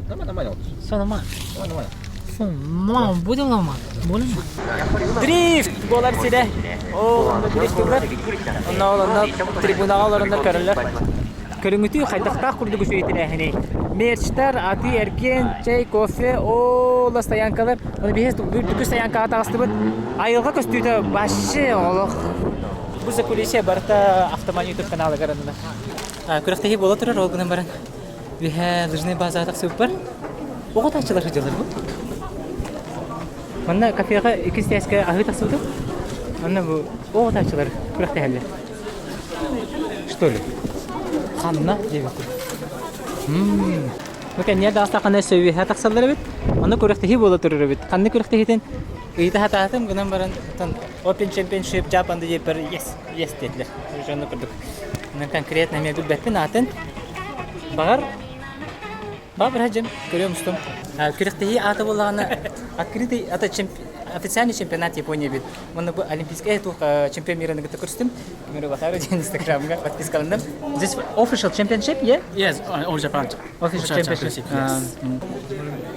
Нормально, нормально. Все нормально. Нормально. Будем ломать? Будем. Дрифт! Буолар сирэ. Оо, онно дрифт Онно онно трибунаҕа олороннор көрөллөр. Көрүҥүтүү хайдахтаах курдук үчүгэй тэрээһиний. Мерчтар, аты, эргиэн, чэй, кофе, ол стоянкалар. Оны биһиэс үрдүкү стоянкаҕа таҕыстыбыт. Айылҕа көстүүтэ вообще олох. Бу закулисье барыта Автоман YouTube каналыгар анна. Күрэхтэһии буола турар, ол гынан баран. Үһээ лыжный базаҕа тахсыбыппар оҕо тааччылар сылдьаллар бу. Манна кафеҕа иккис этээскэ аһыы тахсыбытым. Манна бу оҕо тааччылар күрэхтэһэллэр. Что ли? Ханна диэбиппит. Бу кэнниэ даҕастаххына өссө үөһэ тахсаллар эбит. Онно күрэхтэһии буола турар эбит. Ханнык күрэхтэһиитин ыйыта сатаатым гынан баран оттон Open Championship Japan диэппэр yes, yes диэтилэр. Дьонно курдук. Конкретно эмиэ билбэппин аатын. Баҕар Баҕар дьым көрүөм устум. Күрэхтэһии аата буоллаҕына открытый это официальный чемпионат Японии эбит. Уонна бу олимпийскай туох чемпион мира кытта көрүстүм. Миру Ватару диэн инстаграмҥа подпискаланным. This official championship, yeah? Yes, all Japan. Official championship. Yes.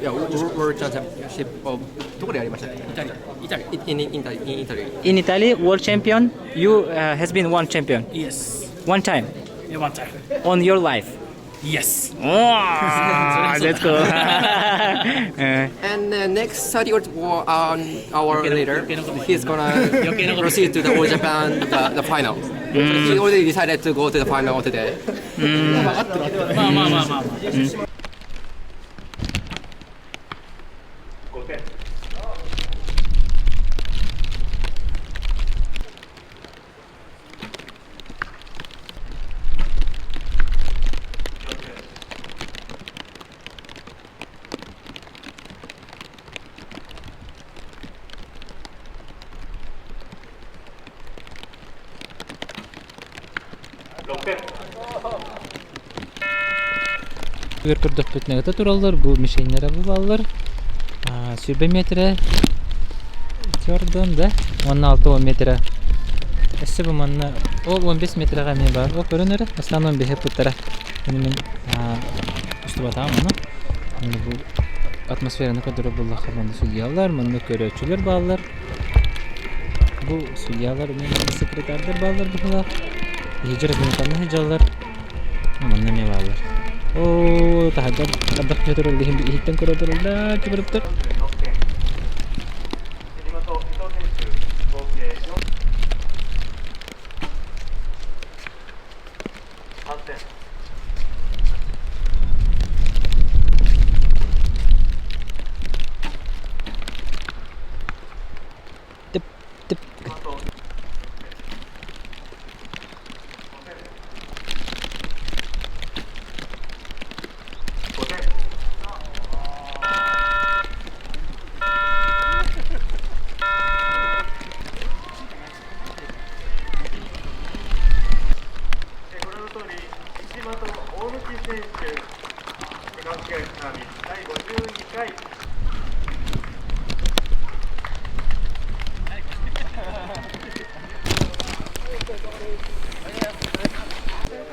Yeah, World Championship of どこでやりましたっけイタリア。イタリア。In in in Italy. In Italy, world champion, you has been one champion. Yes. One time. Yeah, one time. On your life. Yes. Wow, let's go. And next 30 hour later, he's gonna proceed to the All Japan the, the final. So he already decided to go to the final today. まあまあまあまあ。 Өр көрдөхпүтүнэ ыта тураллар, бу мишеннэрэ бу бааллар. 20 метрэ Тёрдон да? 16 метрэ. Өссө бу манна ол 15 метрэҕэ эмиэ баар. Ол көрөн эрэ, основном биһи ыппыттара. Мин мин устубатаҕым ону. Манна бу атмосфераны көрдөрөр буоллахха манна судьялар, манна көрөөччүлэр бааллар. Бу судьялар эмиэ секретардар бааллар быһыылаах. Иһдьэр ханна сылдьаллар. Манна эмиэ бааллар. Оо, таһырдьа ардах түһэ турар иһиттэн көрө тураллар, чубуруптар. Тып, тып.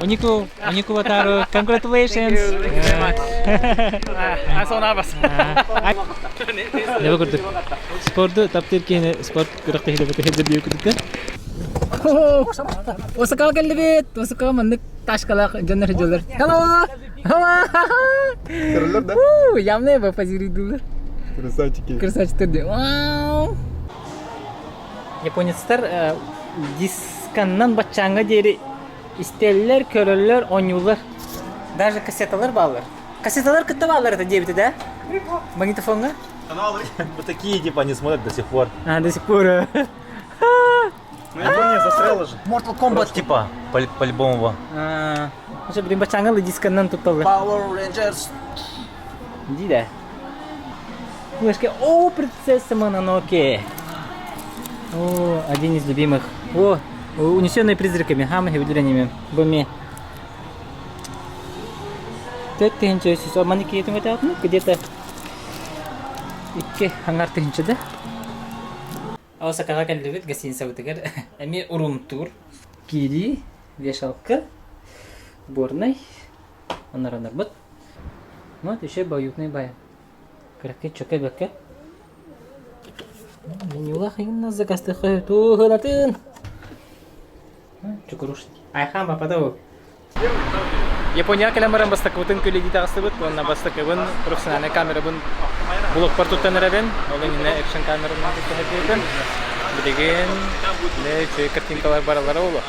Онику, Онику Wataru, congratulations! Thank you very much. I'm so nervous. Дьэ курдук. Спорду таптыыр киһини спорт күрэхтэһиитэ бөтөһү диир курдук. Осакаҕа кэллибит. Осакаҕа маннык ташкалаах дьоннор сылдьаллар. Hello! Hello! Көрөллөр да? Явно его позируйдулар. Красавчики. Красавчиктар дии. Вау! Японецтар дисканнан баччааҥҥа диэри истэллэр, көрөллөр, оонньууллар. Даже кассеталар бааллар. Кассеталар кытта бааллар это диэбитэ да? Магнитофоҥҥа? Вот такие типа они смотрят до сих пор. А, до сих пор. Ну, Япония застряла же. Mortal Kombat типа по-любому. Уже блин баччааҥҥа дисканнан тутталлар. Power Rangers. Иди да. Мышка, о, принцесса Мононоке. О, один из любимых. О, унесенные призраками, хамы выделениями. Буми. 4 где-то икки аҥар тыһыынча да. Осакаҕа кэллибит гостиницабытыгар эмиэ room tour. Киирии, вешалка, уборнай, оноронорбут. Вот еще уютный бай. Кыракый чөкө-бөкө. Менюлах именно закастыхы туһунатын. Чукуруш. Айхан пападау. Япония кэлэн баран бастакыбытын күлүдии таҕыстыбыт уонна бастакыбын профессиональнай камерабын блокпар туттан эрэбин. Ол иннинэ экшн камеранан тутта сылдьыбытым. Билигин үчүгэй картинкалар бараллара буолуо.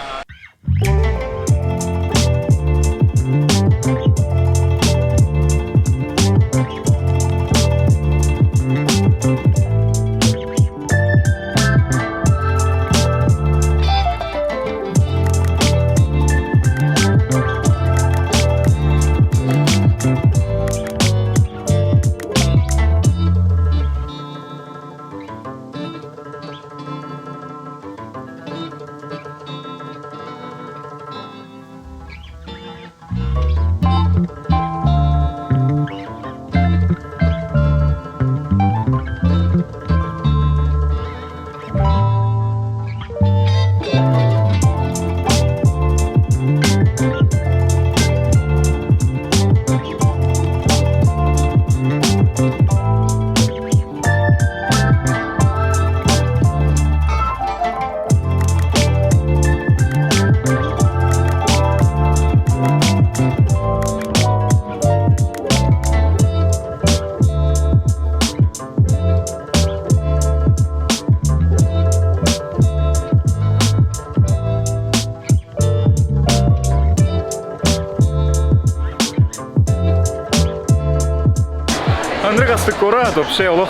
Андрей астык куорат, вообще олох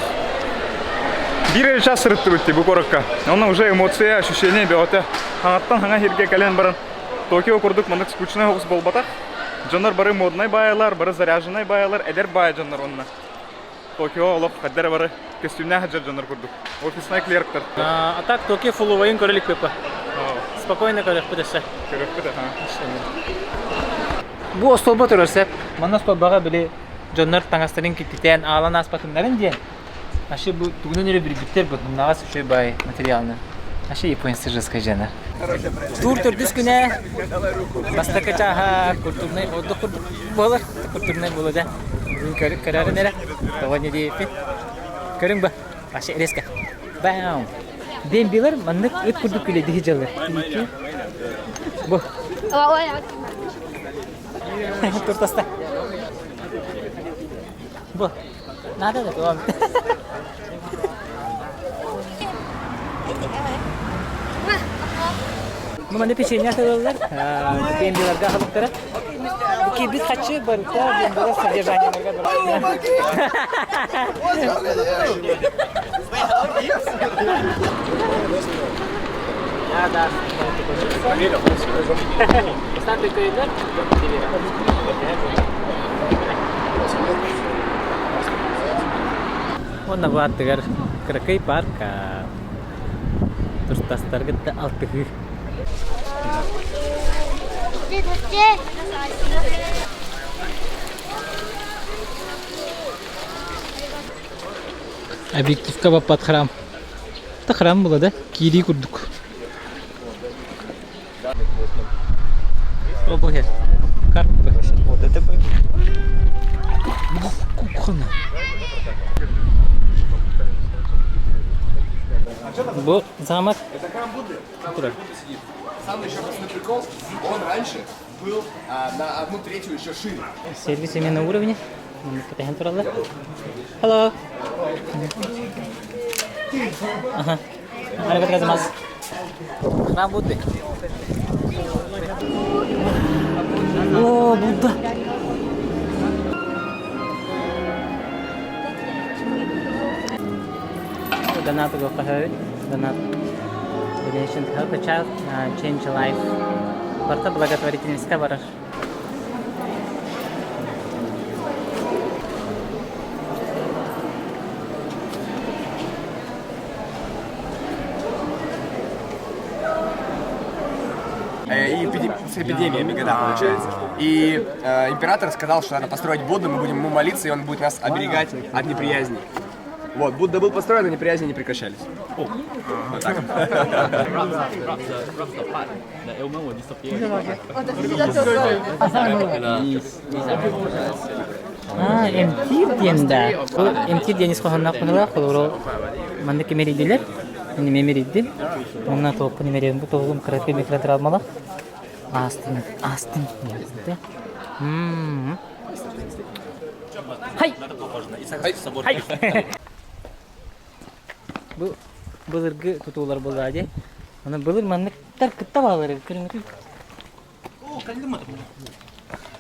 биир эрэ час сырыттыбыт дии бу куоракка. Онно уже эмоция, ощущение бөҕөтө. Хаҥаттан хаҥа сиргэ кэлэн баран Токио курдук маннык скучнай оҕус буолбатах. Дьоннор бары моднай баайалар, бары заряженнай баайалар, эдэр баайа дьоннор онно. Токио олох хайда эрэ бары көстүүмнээх сылдьар дьоннор курдук. Офиснай клерктар. А так Токио фулловайын көрө иликпит Спокойно көрөхпүт өссө. Көрөхпүт аха. Бу остуолба турар сөп. Манна остуолбаҕа били дьоннор таҥастарын киттитэн аалан ааспатыннарын диэн. Вообще бу тугунан эрэ билбиттэр бу муннаҕас үчүгэй баай материалынан. Вообще японцы жестко жена. Тур төрдүс күнэ бастакы чааһа культурнай ордук курдук буолар. Культурнай буолуо да. Бүгүн көрөрүн эрэ. Тоҕо не диэппин. Көрүҥ ба. Вообще резко. Бам! Дембилер маннык ыт курдук күлэдиһи дьалар. Бу. Туртаста. Бу. Надо да туом. Бу манна печенье атылалар. Дембилерга халыктара. Бу кирбит хаччы барыта дембилер содержаниеларга барыта. Да. Уонна бу аттыгар кыракый парка туртастар кытта алтыһыы. Объективка баппат храм. Это храм было, да? Киирии курдук. О, боже. Карп. Вот это Кухонно. Бу замок. Куда? Самый еще основной прикол, он раньше был на одну третью еще шире. Сервис именно уровне. Катахан тураллар. Hello. Ага. Аригато гозаймасу. Храм Будды. О, Будда. Донат угуохха Донат. Donation to help a child change a life. Барыта благотворительностька барар. И с эпидемиями года, получается. И император сказал, что надо построить Будду, мы будем ему молиться, и он будет нас оберегать от неприязни. Вот, Будда был построен, но неприязни не прекращались. Вот так. Аа, эмтиир диэн да. Бу эмтиир диэн ис хоһоонноох быһыылаах, холобура маннык имэрийдилэр. Мин эмиэ имэрийдим. Уонна туохпун имэрийэбин бу туһугум кыракый микротравмалаах. Аастын, аастын диэн. М-м. Хай! Хай! Бу былыргы тутуулар буоллаҕа дии. Аны былыр манныктар кытта бааллар эбит көрүҥҥүтүй?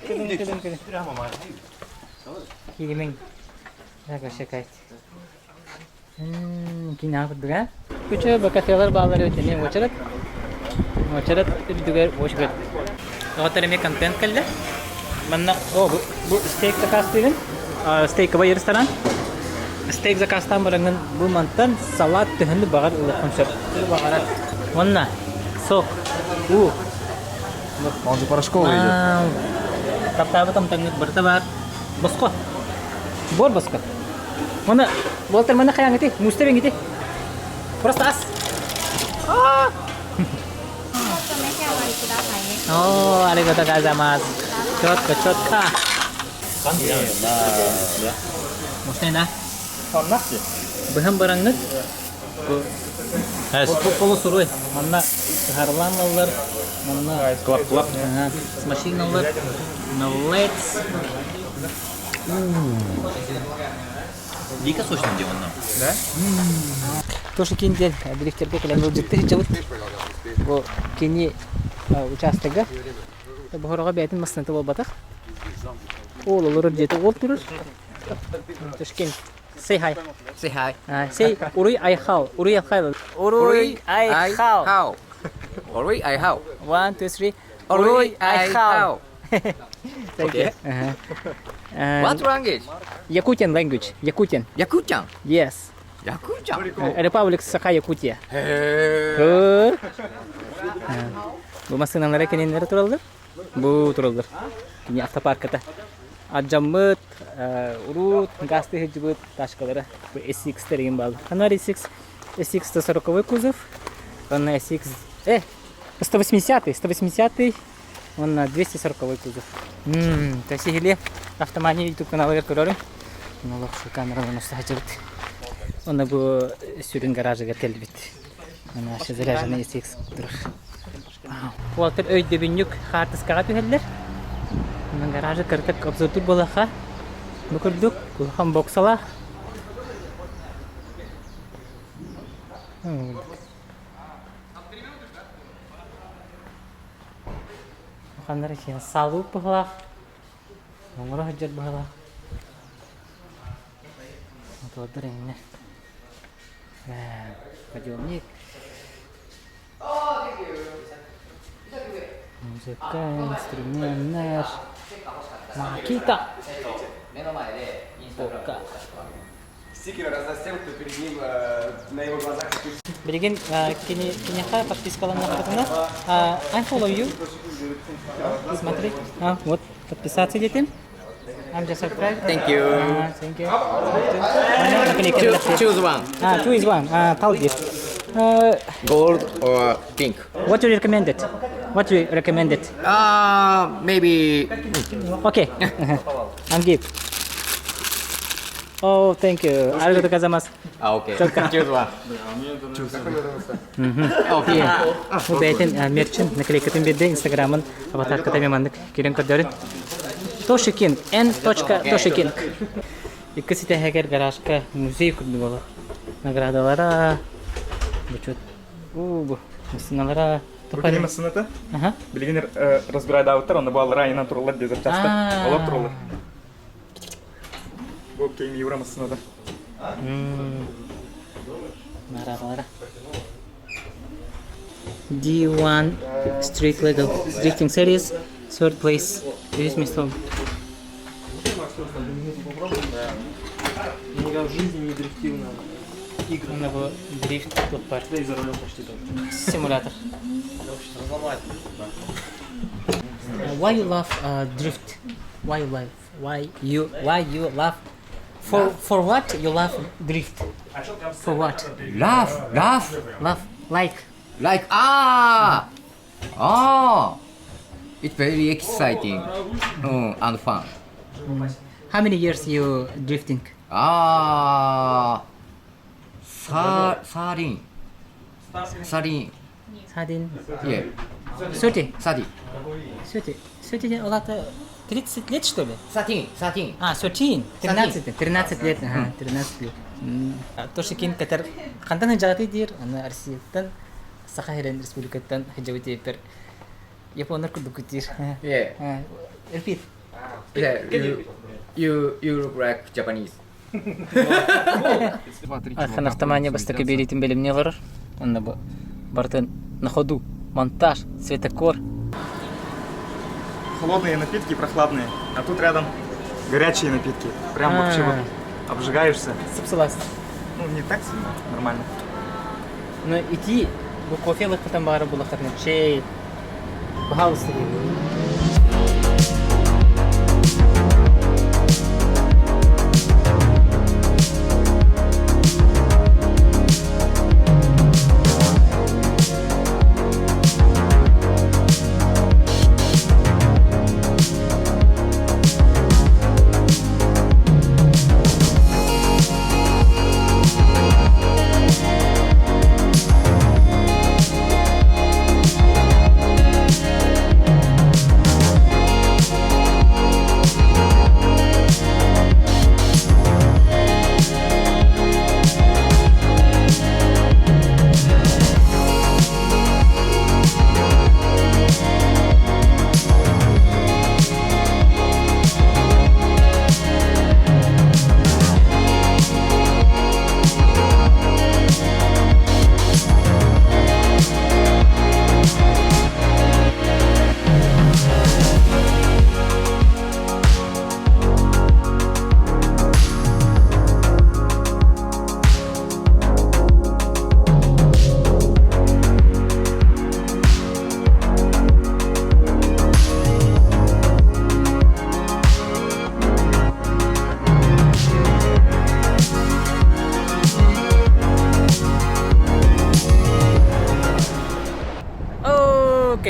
Кэлин, кэлин, кэлин. Кииримэҥ. Так, вообще кайт. Кини курдук, а? Күчө бакатыалар бааллар эбит эмиэ уочарат. Уочарат үрдүгэр уочарат. Оҕотор эмиэ контент кэллэ. Манна, о, бу стейк заказтыыгын. Стейковый ресторан. Стейк заказтаан бараҥҥын бу мантан салат төһөнү баҕар ылыаххын сөп. Баҕарар. Уонна сок, уу. Он же порошковый идет. Таптаабыт амтаҥҥыт барыта баар. Босхо. Буор босхо. Оны Уолтар манна хайаҥҥытый? Мууста эбиҥҥитий? Просто ас. О, аригато гозаймасу. Четко, четко. Мощный, да? Оннах дии. Быһан бараҥҥыт бу полусуруй. Манна сыһарлаан ыллар, манна Клап-клап. Машиналар, let's Дико сочно делано. Да? Тоже кин диэн дрифтерге кэлэн ылдьытты сылдьабыт. Бу кини учаастага. Бохороҕо бэйэтин массыыната буолбатах. Ол олорор дьиэтэ ол турар. Ташкент. Say hi. Say hi. Say Уруй Айхал. Уруй Айхал. Уруй Айхал. Уруй Айхал. One, two, three. Уруй Айхал. Thank you. What language? Yakutian language. Yakutian. Yakutian? Yes. Yakutian? Republic Саха Якутия. Бу массыыналара кинилэр тураллар. Бу тураллар. Кини автопарката. Адьаммыт, урут газты сылдьыбыт тачкалара. Бу SX деген баалар. Анар SX, SX 140 кузов. Онно SX... 180 180 он на 240 кузов. Тасихили автомания YouTube каналыгар көрөрүм. Олох камераларын устаһачыбыт. Онно бу сүрүн гаражыгар кэлбит. Ана заряженный SX турар. Уолтар өйдөбүнньүк хаартыскаҕа түһэллэр. Онон гаражы кырытык обзордур буолаха. Бу курдук улахан боксалаах. Ханнара киһи салуу быһылаах, оҥоро сылдьар быһылаах. Мотордар эҥинэ. Подъемник. Музыка, инструменнар. Макита. Пока. Стикеры раздаст тем, кто перед ним на его глазах. Билигин кини киниэхэ подпискаланнахпытына I follow you. Смотри. А, вот подписаться диэтим. I'm just subscribe. Thank you. Thank you. Choose, choose one. Ah, choose one. Ah, Talgir. Gold or pink? What do you recommend it? What do you recommend it? Maybe. Okay. I'm give. Oh, thank you. ありがとうございます。 А, окей. Только. Choose one. Окей. Бу бэйэтин мерчин наклейкатын биэрдэ Инстаграмын аватарката эмиэ маннык киирэн көрдөрүн. Тоши Кинг, N. Тоши Кинг. Икки ситэһэгэр гаражка музей курдук олох. Наградалара, бу уу бу массыыналара. Бу кини массыыната? Билигин разбирайдаабыттар, онно бааллара айынан тураллар дии запчаста. Олор тураллар. Бу Кейм Юра массыыната. Наградалара. D1 Street Legal Drifting Series, third place. Үһүс место. Я никогда в жизни не дрифтил на играх. На дрифт бар. Да и за рулем почти тоже. Симулятор. Why you love drift? Why you love? Why you love? For what you love drift? For what? Love, love, love, like. Like it's very exciting and fun. How many years you drifting? 13. 13. 13. Yeah. 30. 30. 30. 30 улата 30 лет, что ли? 13, 13. А, 13. 13, 13 лет. Ага, 13 лет. Тоже кин катар хантан хажаты дир, ана Россияттан Саха Херен Республикаттан хажабы тепер. Японнар курдук дир. Yeah. Repeat. Yeah, you look like Japanese. Архан автомания бастакы биэриитин бэлэмнии олорор. Онно бу барытын на ходу монтаж, цветокор. Холодные напитки, прохладные. А тут рядом горячие напитки. Прям вообще вот обжигаешься. Сып-сылаас. Ну, не так сильно, нормально. Но ити бу кофе лыккытан баары булахатына чэй. Пожалуйста.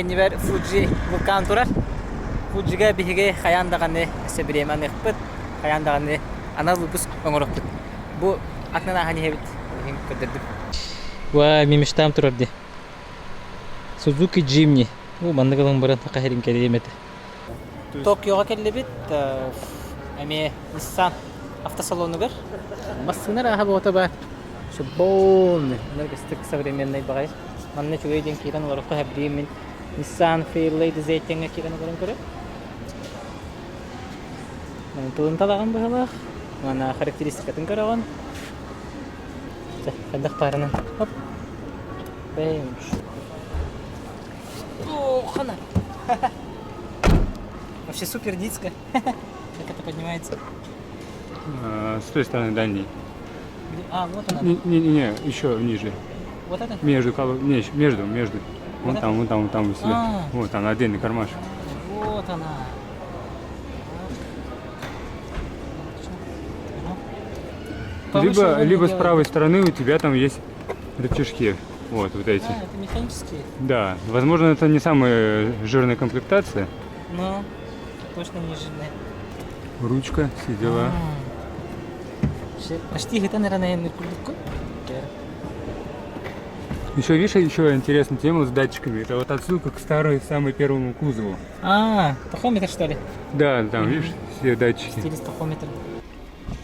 кэннибэр Фуджи вулкан турар. Фуджига биһиги хайаан даҕаны өссө бириэмэ аныахпыт, хайаан даҕаны анал выпуск оҥоруохпут. Бу атынан ааһан иһэбит, иһин көрдөрдүм. Уа, мечтам турар дии. Сузуки Jimny. Бу маннык ылан баран хаһырын кэлиэм этэ. Токиоҕа кэллибит, эмиэ Nissan автосалонугар. Массыына арааһа буота баар. Шабон, энергостык современный баҕайы. Манна үчүгэй диэн киирэн олороххо хэбдиим мин Nissan Fairlady Z-ҥа киирэн олорон көрөр. Тылын талаҕын быһалаах. Манна характеристикатын көрөҕүн. Хайдах баарынан. Хоп. Бэйэм. О, хана. Вообще супер диско. Как это поднимается? С той стороны дальней. А, вот она. Не, не, не, еще ниже. Вот это? Между, не, между, между. Вон Вот там, вон там, вон там у себя. А. Вот там отдельный кармашек. Вот она. Повыше Либо, его не либо с делай. правой стороны у тебя там есть рычажки. Вот, вот эти. А, это механические. Да, возможно, это не самая жирная комплектация. Но точно не жирные. Ручка, все дела. Почти это, наверное, на курдуку. Еще, видишь, еще интересная тема с датчиками. Это вот отсылка к старой, самой первому кузову. А, тахометр, что ли? Да, там, видишь, все датчики. Стиль тахометр.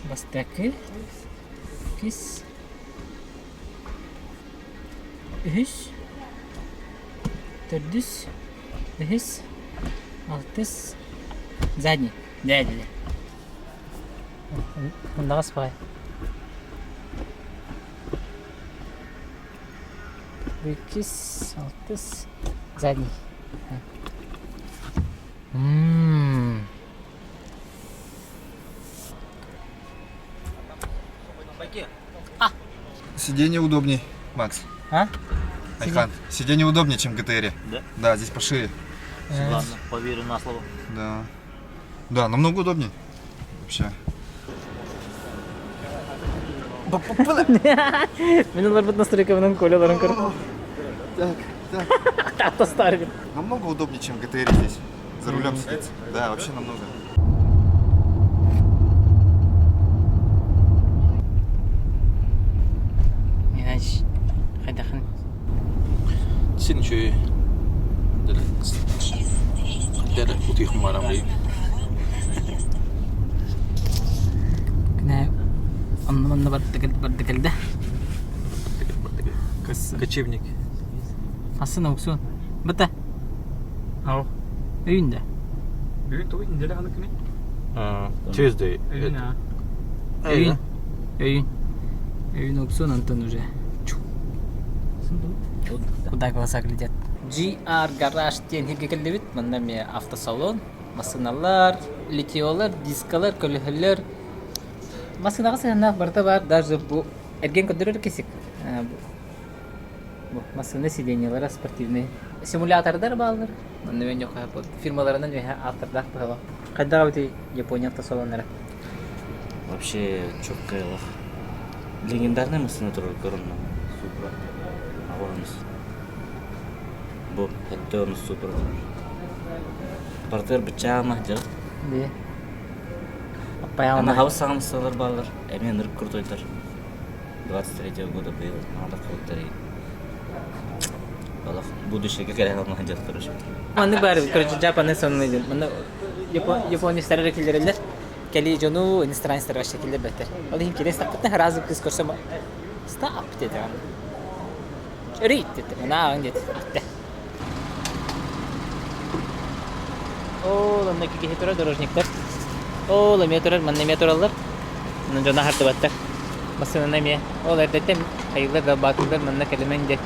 Бастакы. Кис. Үһүс. Төрдүс. Үһүс. Алтыс. Задний. Да, да, да. Мындаҕас баҕай. Иккис, алтыс, задний. Ммм. Сиденье удобней, Макс. А? Айхан, сиденье удобнее, чем в ГТРе. Да? Да, здесь пошире. Ладно, поверю на слово. Да. Да, намного удобнее. Вообще. Мин олорбут настройкабынан Коля олорон көр. Так, так. Таатта старый. Намного удобнее, чем в ГТРе здесь. За рулем сидеть. Да, вообще намного. Иначе хайдахын. Син үчүгэй. Дere утуйхум барам Күнэ онно манна барда кэлдэ. Кочевник. Асын аукцион. Бата. Ау. Өйүндэ. Бүгүн тугу неделя ханы күнэ? Tuesday. Өйүн а. Өйүн. Өйүн. Өйүн аукцион Антон уже. Куда глаза глядят. GR гараж диэн сиргэ кэллибит. Манна эмиэ автосалон, массыыналар, литиолар, дискалар, көлөһөлөр. Массыынаҕа сыһыаннаах барыта баар. Даже бу эргиэн көрдөрөр кисик. Бу массыына сиденьелара спортивный. Симулятордар бааллар. Онно мен фирмаларынан үөһэ автордаах быһалаах. Хайдах эбитий Япония автосалоннара? Вообще чоккайлах. Легендарная машина турар көрүннү. Супра. Аванс. Бу это Супра. Партер бычаама дьэ. Дии. Ана хаус саҥамсалар баалар. Эмиэ ынырык крутойдар. 23 года быйыл наада кылыттар Олох будущее кэлэн алмаһын дьахтар Маннык баар короче Жапаны сонун диэн. Манна японецтар эрэ киллэрэллэр. Кэлии дьону иностранецтар вообще киллэрбэттэр. Ол иһин киирэн истэхпитинэ сразу кыыс көрсө Stop диэтэ. Рит диэтэ. Мынааҕыҥ диэтэ. Бүттэ. Ол онно киһи турар дорожниктар. Ол эмиэ турар, манна эмиэ тураллар. Онон дьоно аһардыбаттар. Массыынаны эмиэ. Ол эрдэттэн хайыылар да баатыллар манна кэлимэн диэн.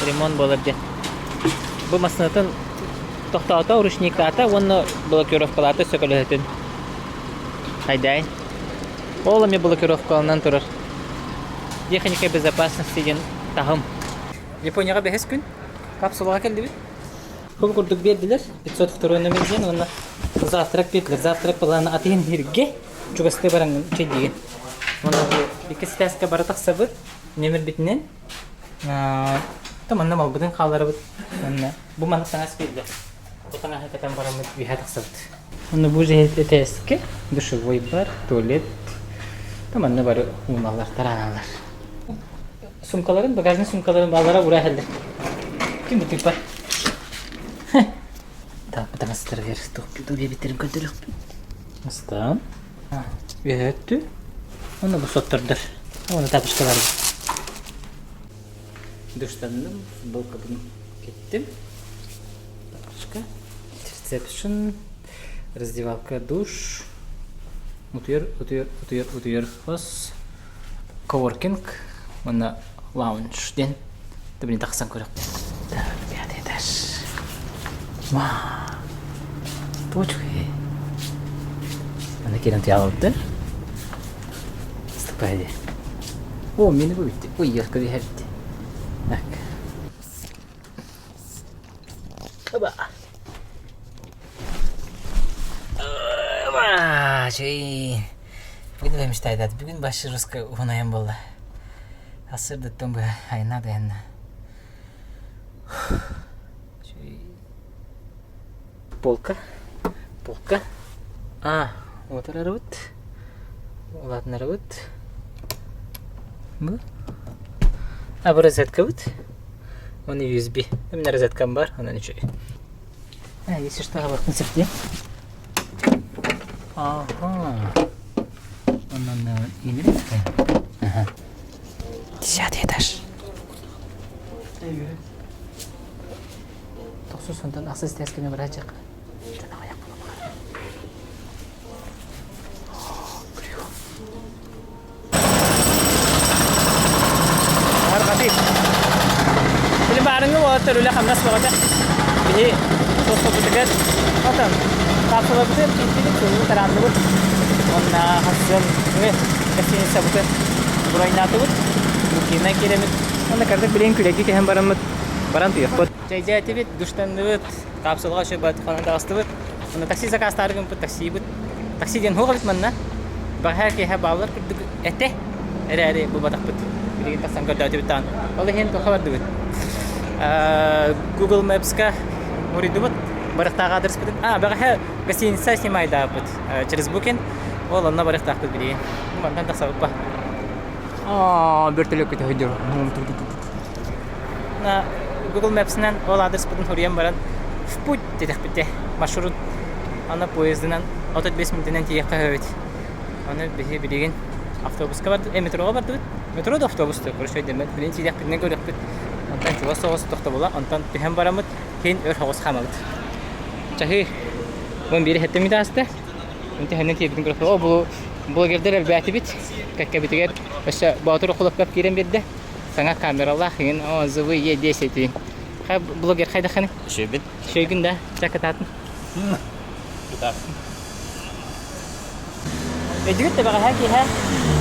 Ремонт буолар диэн. Бу массыынатын тохтоото, ручниктаата уонна блокировкалаата сөкөлөһөтүн. Хайдаай. Ол эмиэ блокировкаланан турар. Техника безопасности диэн таһым. Японияҕа бэһис күн капсулаҕа кэллибит. Бу курдук биэрдилэр 502 номер диэн уонна завтрак биэрдилэр. Завтрак былаана атыһын иһиргэ чугастыы бараҥҥын чэйдиигин. Уонна бу иккис этээскэ бара тахсабыт. Нөмербитинэн. Та манна малбытын хаалларабыт. Манна бу маннык таҥас биэрдэ. Бу таҥаһы кэтэн бараммыт үөһэ тахсабыт. Онно бу этээскэ душевой бар, туалет. Та манна бары ууналлар, тараналлар. Сумкаларын, багажный сумкаларын баалара ура иһэллэр. Ким бу тыыппат? Так, таҥастарыгар туох диэбиттэрин көрдөрүөхпүт. Астаан. Үөһэ өттү. Онно бу соттордор. Уонна тапочкалар. Душтанным, футболкабын кэттим. Тапочка. Ресепшн, раздевалка, душ. Утуйар, утуйар, утуйар, утуйар хос. Коворкинг уонна лаунж диэн Түбүнү тахсан көрөхпүт. Так, пятый этаж. Ма. Точка. Аны кирен тиялыбыттар. Ступай О, мени бу битти. Ой, ярко биһэрди. Так. Аба. Аба, чей. Бүгүн мечтайдат. Бүгүн башы русская уһунайым болла. Сарсыардаттан быһа айаннаат айанна. Полка. Полка. А, отырарыбыт. Улаатынарыбыт. Бу. А, бу розеткабыт. Оны USB. Эмне розеткам бар, онон үчүгэй. А, если что, хабахтын сиртиэ. Ага. Онон именно. Ага. Десятый этаж. Тохсус онтон ахсыс тээскэни бараачак. Били баарыҥҥы уолаттар үлэ-хамнас бөҕөтө. Биһи суоспаппытыгар отон капсулабытын киирдибит, сыллы тараанныбыт. Уонна хассын гостиницабытын броньнаатыбыт. Букиннан киирэммит. Уонна кырдык билигин күлэги түһэн бараммыт баран туйахпыт. Чэйдээтибит, душтанныбыт, капсулаҕа үчүгэй баҕайытык таҕыстыбыт. Уонна такси заказтаары гыммыт таксибыт. Такси диэн суох эбит манна. Бэҕэһээ киэһэ бааллар курдук этэ. Эрээри булбатахпыт. Билигин тахсан көрдөөтүбүт даҕаны. Ол иһин туохха бардыбыт? Google Maps-ка муруйдубут. Барыхтаах аадырыспытын. А, бэҕэһээ гостиница снимайдаабыт. Через Booking. Ол онно барыахтаахпыт билигин. Мантан тахсабыппа. Аа, бөртөлөккө төһөйдөр. На Google Maps-нан ол аадырыспытын суруйан баран в путь диэтэхпит маршрут аны поездынан 35 мүнүүтэнэн тиийиэххэ сөбүт. Аны биһи билигин автобуска бардыбыт, метроҕа бардыбыт. Метро да автобус да, короче өйдөммөт. Билигин тиийдэхпитинэ көрүөхпүт. Онтон чугас соҕус тохтобула, онтон түһэн бараммыт, киин өр соҕус хаамабыт. Чаһыы уон биири сэттэ мүнүүтэ ааста. Түһэннэн тиийбитин көрөхпүт. О, бу блогердар элбээтибит. Кэккэбитигэр өссө Боотур Окуловкап киирэн биэрдэ. Саҥа камералаах игин, о, ЗВ Е10 Хай блогер хайдаххыный? Үчүгэйбин. Үчүгэйгин да? Ча кытаатын. Кытаатын. Өйдүгүт да бэҕэһээ киэһэ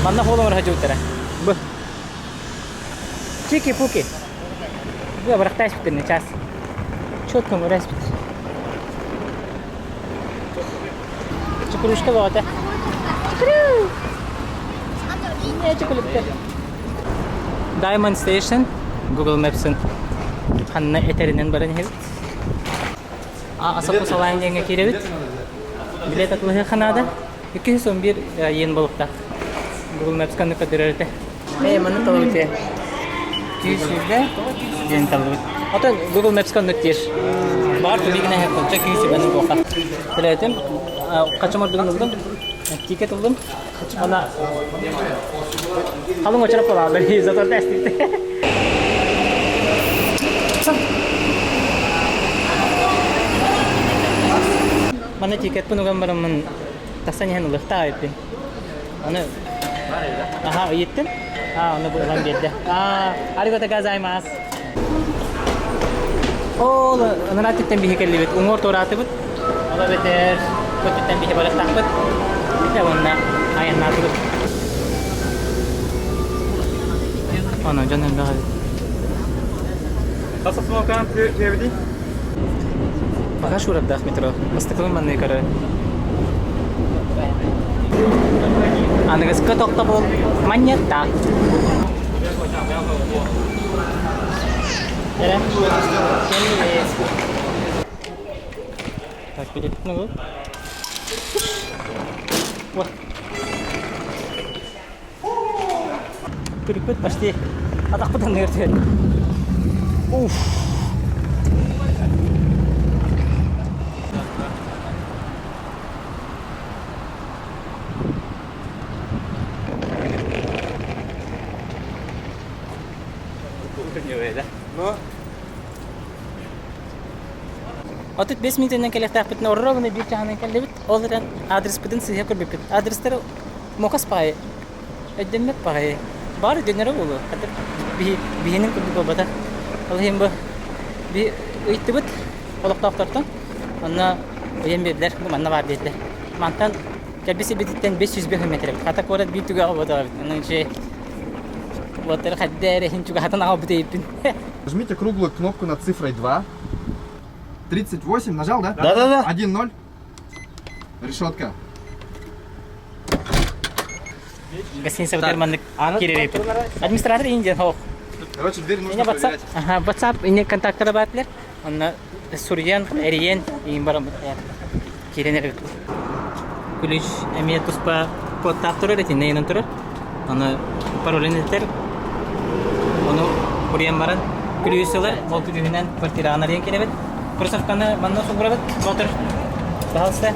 манна хуол оҥоро сылдьыбыттара. Бу. Чики-пуки. Бу абырахтаа испиттэр час. Четко оҥоро испит. Чукрушка бөҕөтө. Чукру! Не чукулуктар. Diamond Station Google Maps-ын ханна этэринэн баран иһэбит. Асаппы салаан диэҥҥэ киирэбит. Билет атылыһыахха наада. 211 иен болуктаах. Google Maps ханна көрдөрөр этэ. Ээ, манна талабыт ээ. 220 диэн талабыт. Отон Google Maps ханнык диир. Баҕар тулигина хаппынча 220 буоха. Төлөөтүм. Хачым ордугун ыллым. Тикет ыллым. Она халыҥ очерап буолааллар. Заторда эстибит. Манна тикетпин уган бараммын тахсан иһэн ылыахтаах эбиппин. Аны аха ыйыттым. Аа, оны ылан биэрдэ. Аа, аригато газаймаас. Ол ыныраа түттэн биһи кэллибит. Уҥуор туораатыбыт. Ол эбэтэр көттүттэн биһи барыахтаахпыт. Дьэ уонна айаннаатыбыт. Оно дьон элбэх эбит. Хас остановканан түһэбитий? Пока шуурардаах метро. Бастакыбын манныгы көрөр. Аныгыскы тохтобул манньыттаах. Так, билетин ыл. Вот. Күлүкпүт почти атахпыт анныгар түһэн. Уф. Ну? 35 мүнүүтэнэн кэлиэхтээхпитинэ ровно биир чаһынан кэллибит. Ол эрэн адреспытын сыыһа көрбүппүт. Адрестары мокас баҕайы, өйдөммөт баҕайы. Баар өйдөнөрө буолуо. Хата биһинин курдук буолбатах. Ол иһин бу би ыйыттыбыт олохтоохтортон. Онно ыйан биэрдилэр, бу манна баар диэтилэр. Мантан кэлбит сирбититтэн 505 метр эбит. Хата куорат биир түгэҕэ буолбатах эбит. Онон үчүгэй. Уоттары хайда эрэ иһин чугаһатан аҕалбыт эбиппин. Нажмите круглую кнопку над цифрой 2. 38 нажал, да? Да-да-да. 1-0. Решетка. Гостиница бытар маннык киирэриппит. Администратор индиан хоох. Короче, дверь нужно Ине WhatsApp, проверять. ага, WhatsApp ине контакттара баатылар. Онно суруйан, эрийэн, иин баран киирэн эрэ Ключ эмиэ туспа кодтаах турар, итиннэ ыйанан турар. Аны паролин этэр. Ону куруйан баран күлүүс ылар, ол күлүүһүнэн квартираҕын арыйан киирэбит. Кроссовканы манна сулгурабыт. Мотор. Пожалуйста.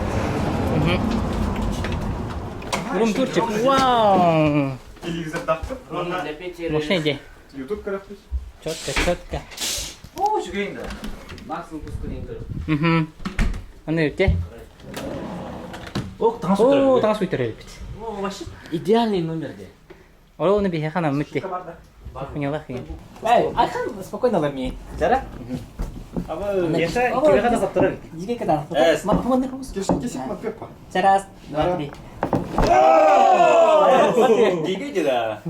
Рум турчик. Вау! Телевизордаахпыт. Мощная идея. Ютуб көрөхпүт. Четко, четко. О, үчүгэй да. Максимум пускунин көрөр. Угу. Аны өте. Ох, таҥас О, таҥас үтөрөр эбит. О, вообще идеальный номер де. Ол оны биһиэхэ анаммыт дии. Поняла хин. Эй, айхан спокойно лами. Жара? Еше кибеха да саптырар. Жиге када. Кесик мапеппа. Раз, два, три. Дигейди да.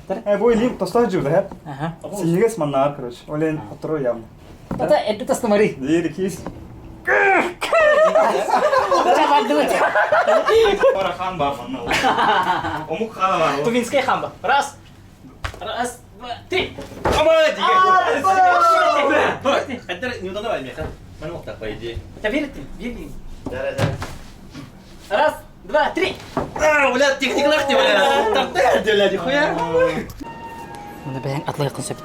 Э, бу илим тостон жуу да, Ага. Синегес маннаар, короче. Олен оторо явно. Это это тастамари. Дири кис. Пара хан бар манна. Омук хана бар. Тувинская хамба. Раз. Раз, два, три. Ама дигей. Хаттар не удана бай меха. Маны мохтак по идее. Это верите? Верите? Да, да. Раз, два, три. А, бля, техникалар ти, бля. Тартар, бля, нихуя. Мына бэйэҥ атлайхын сөп.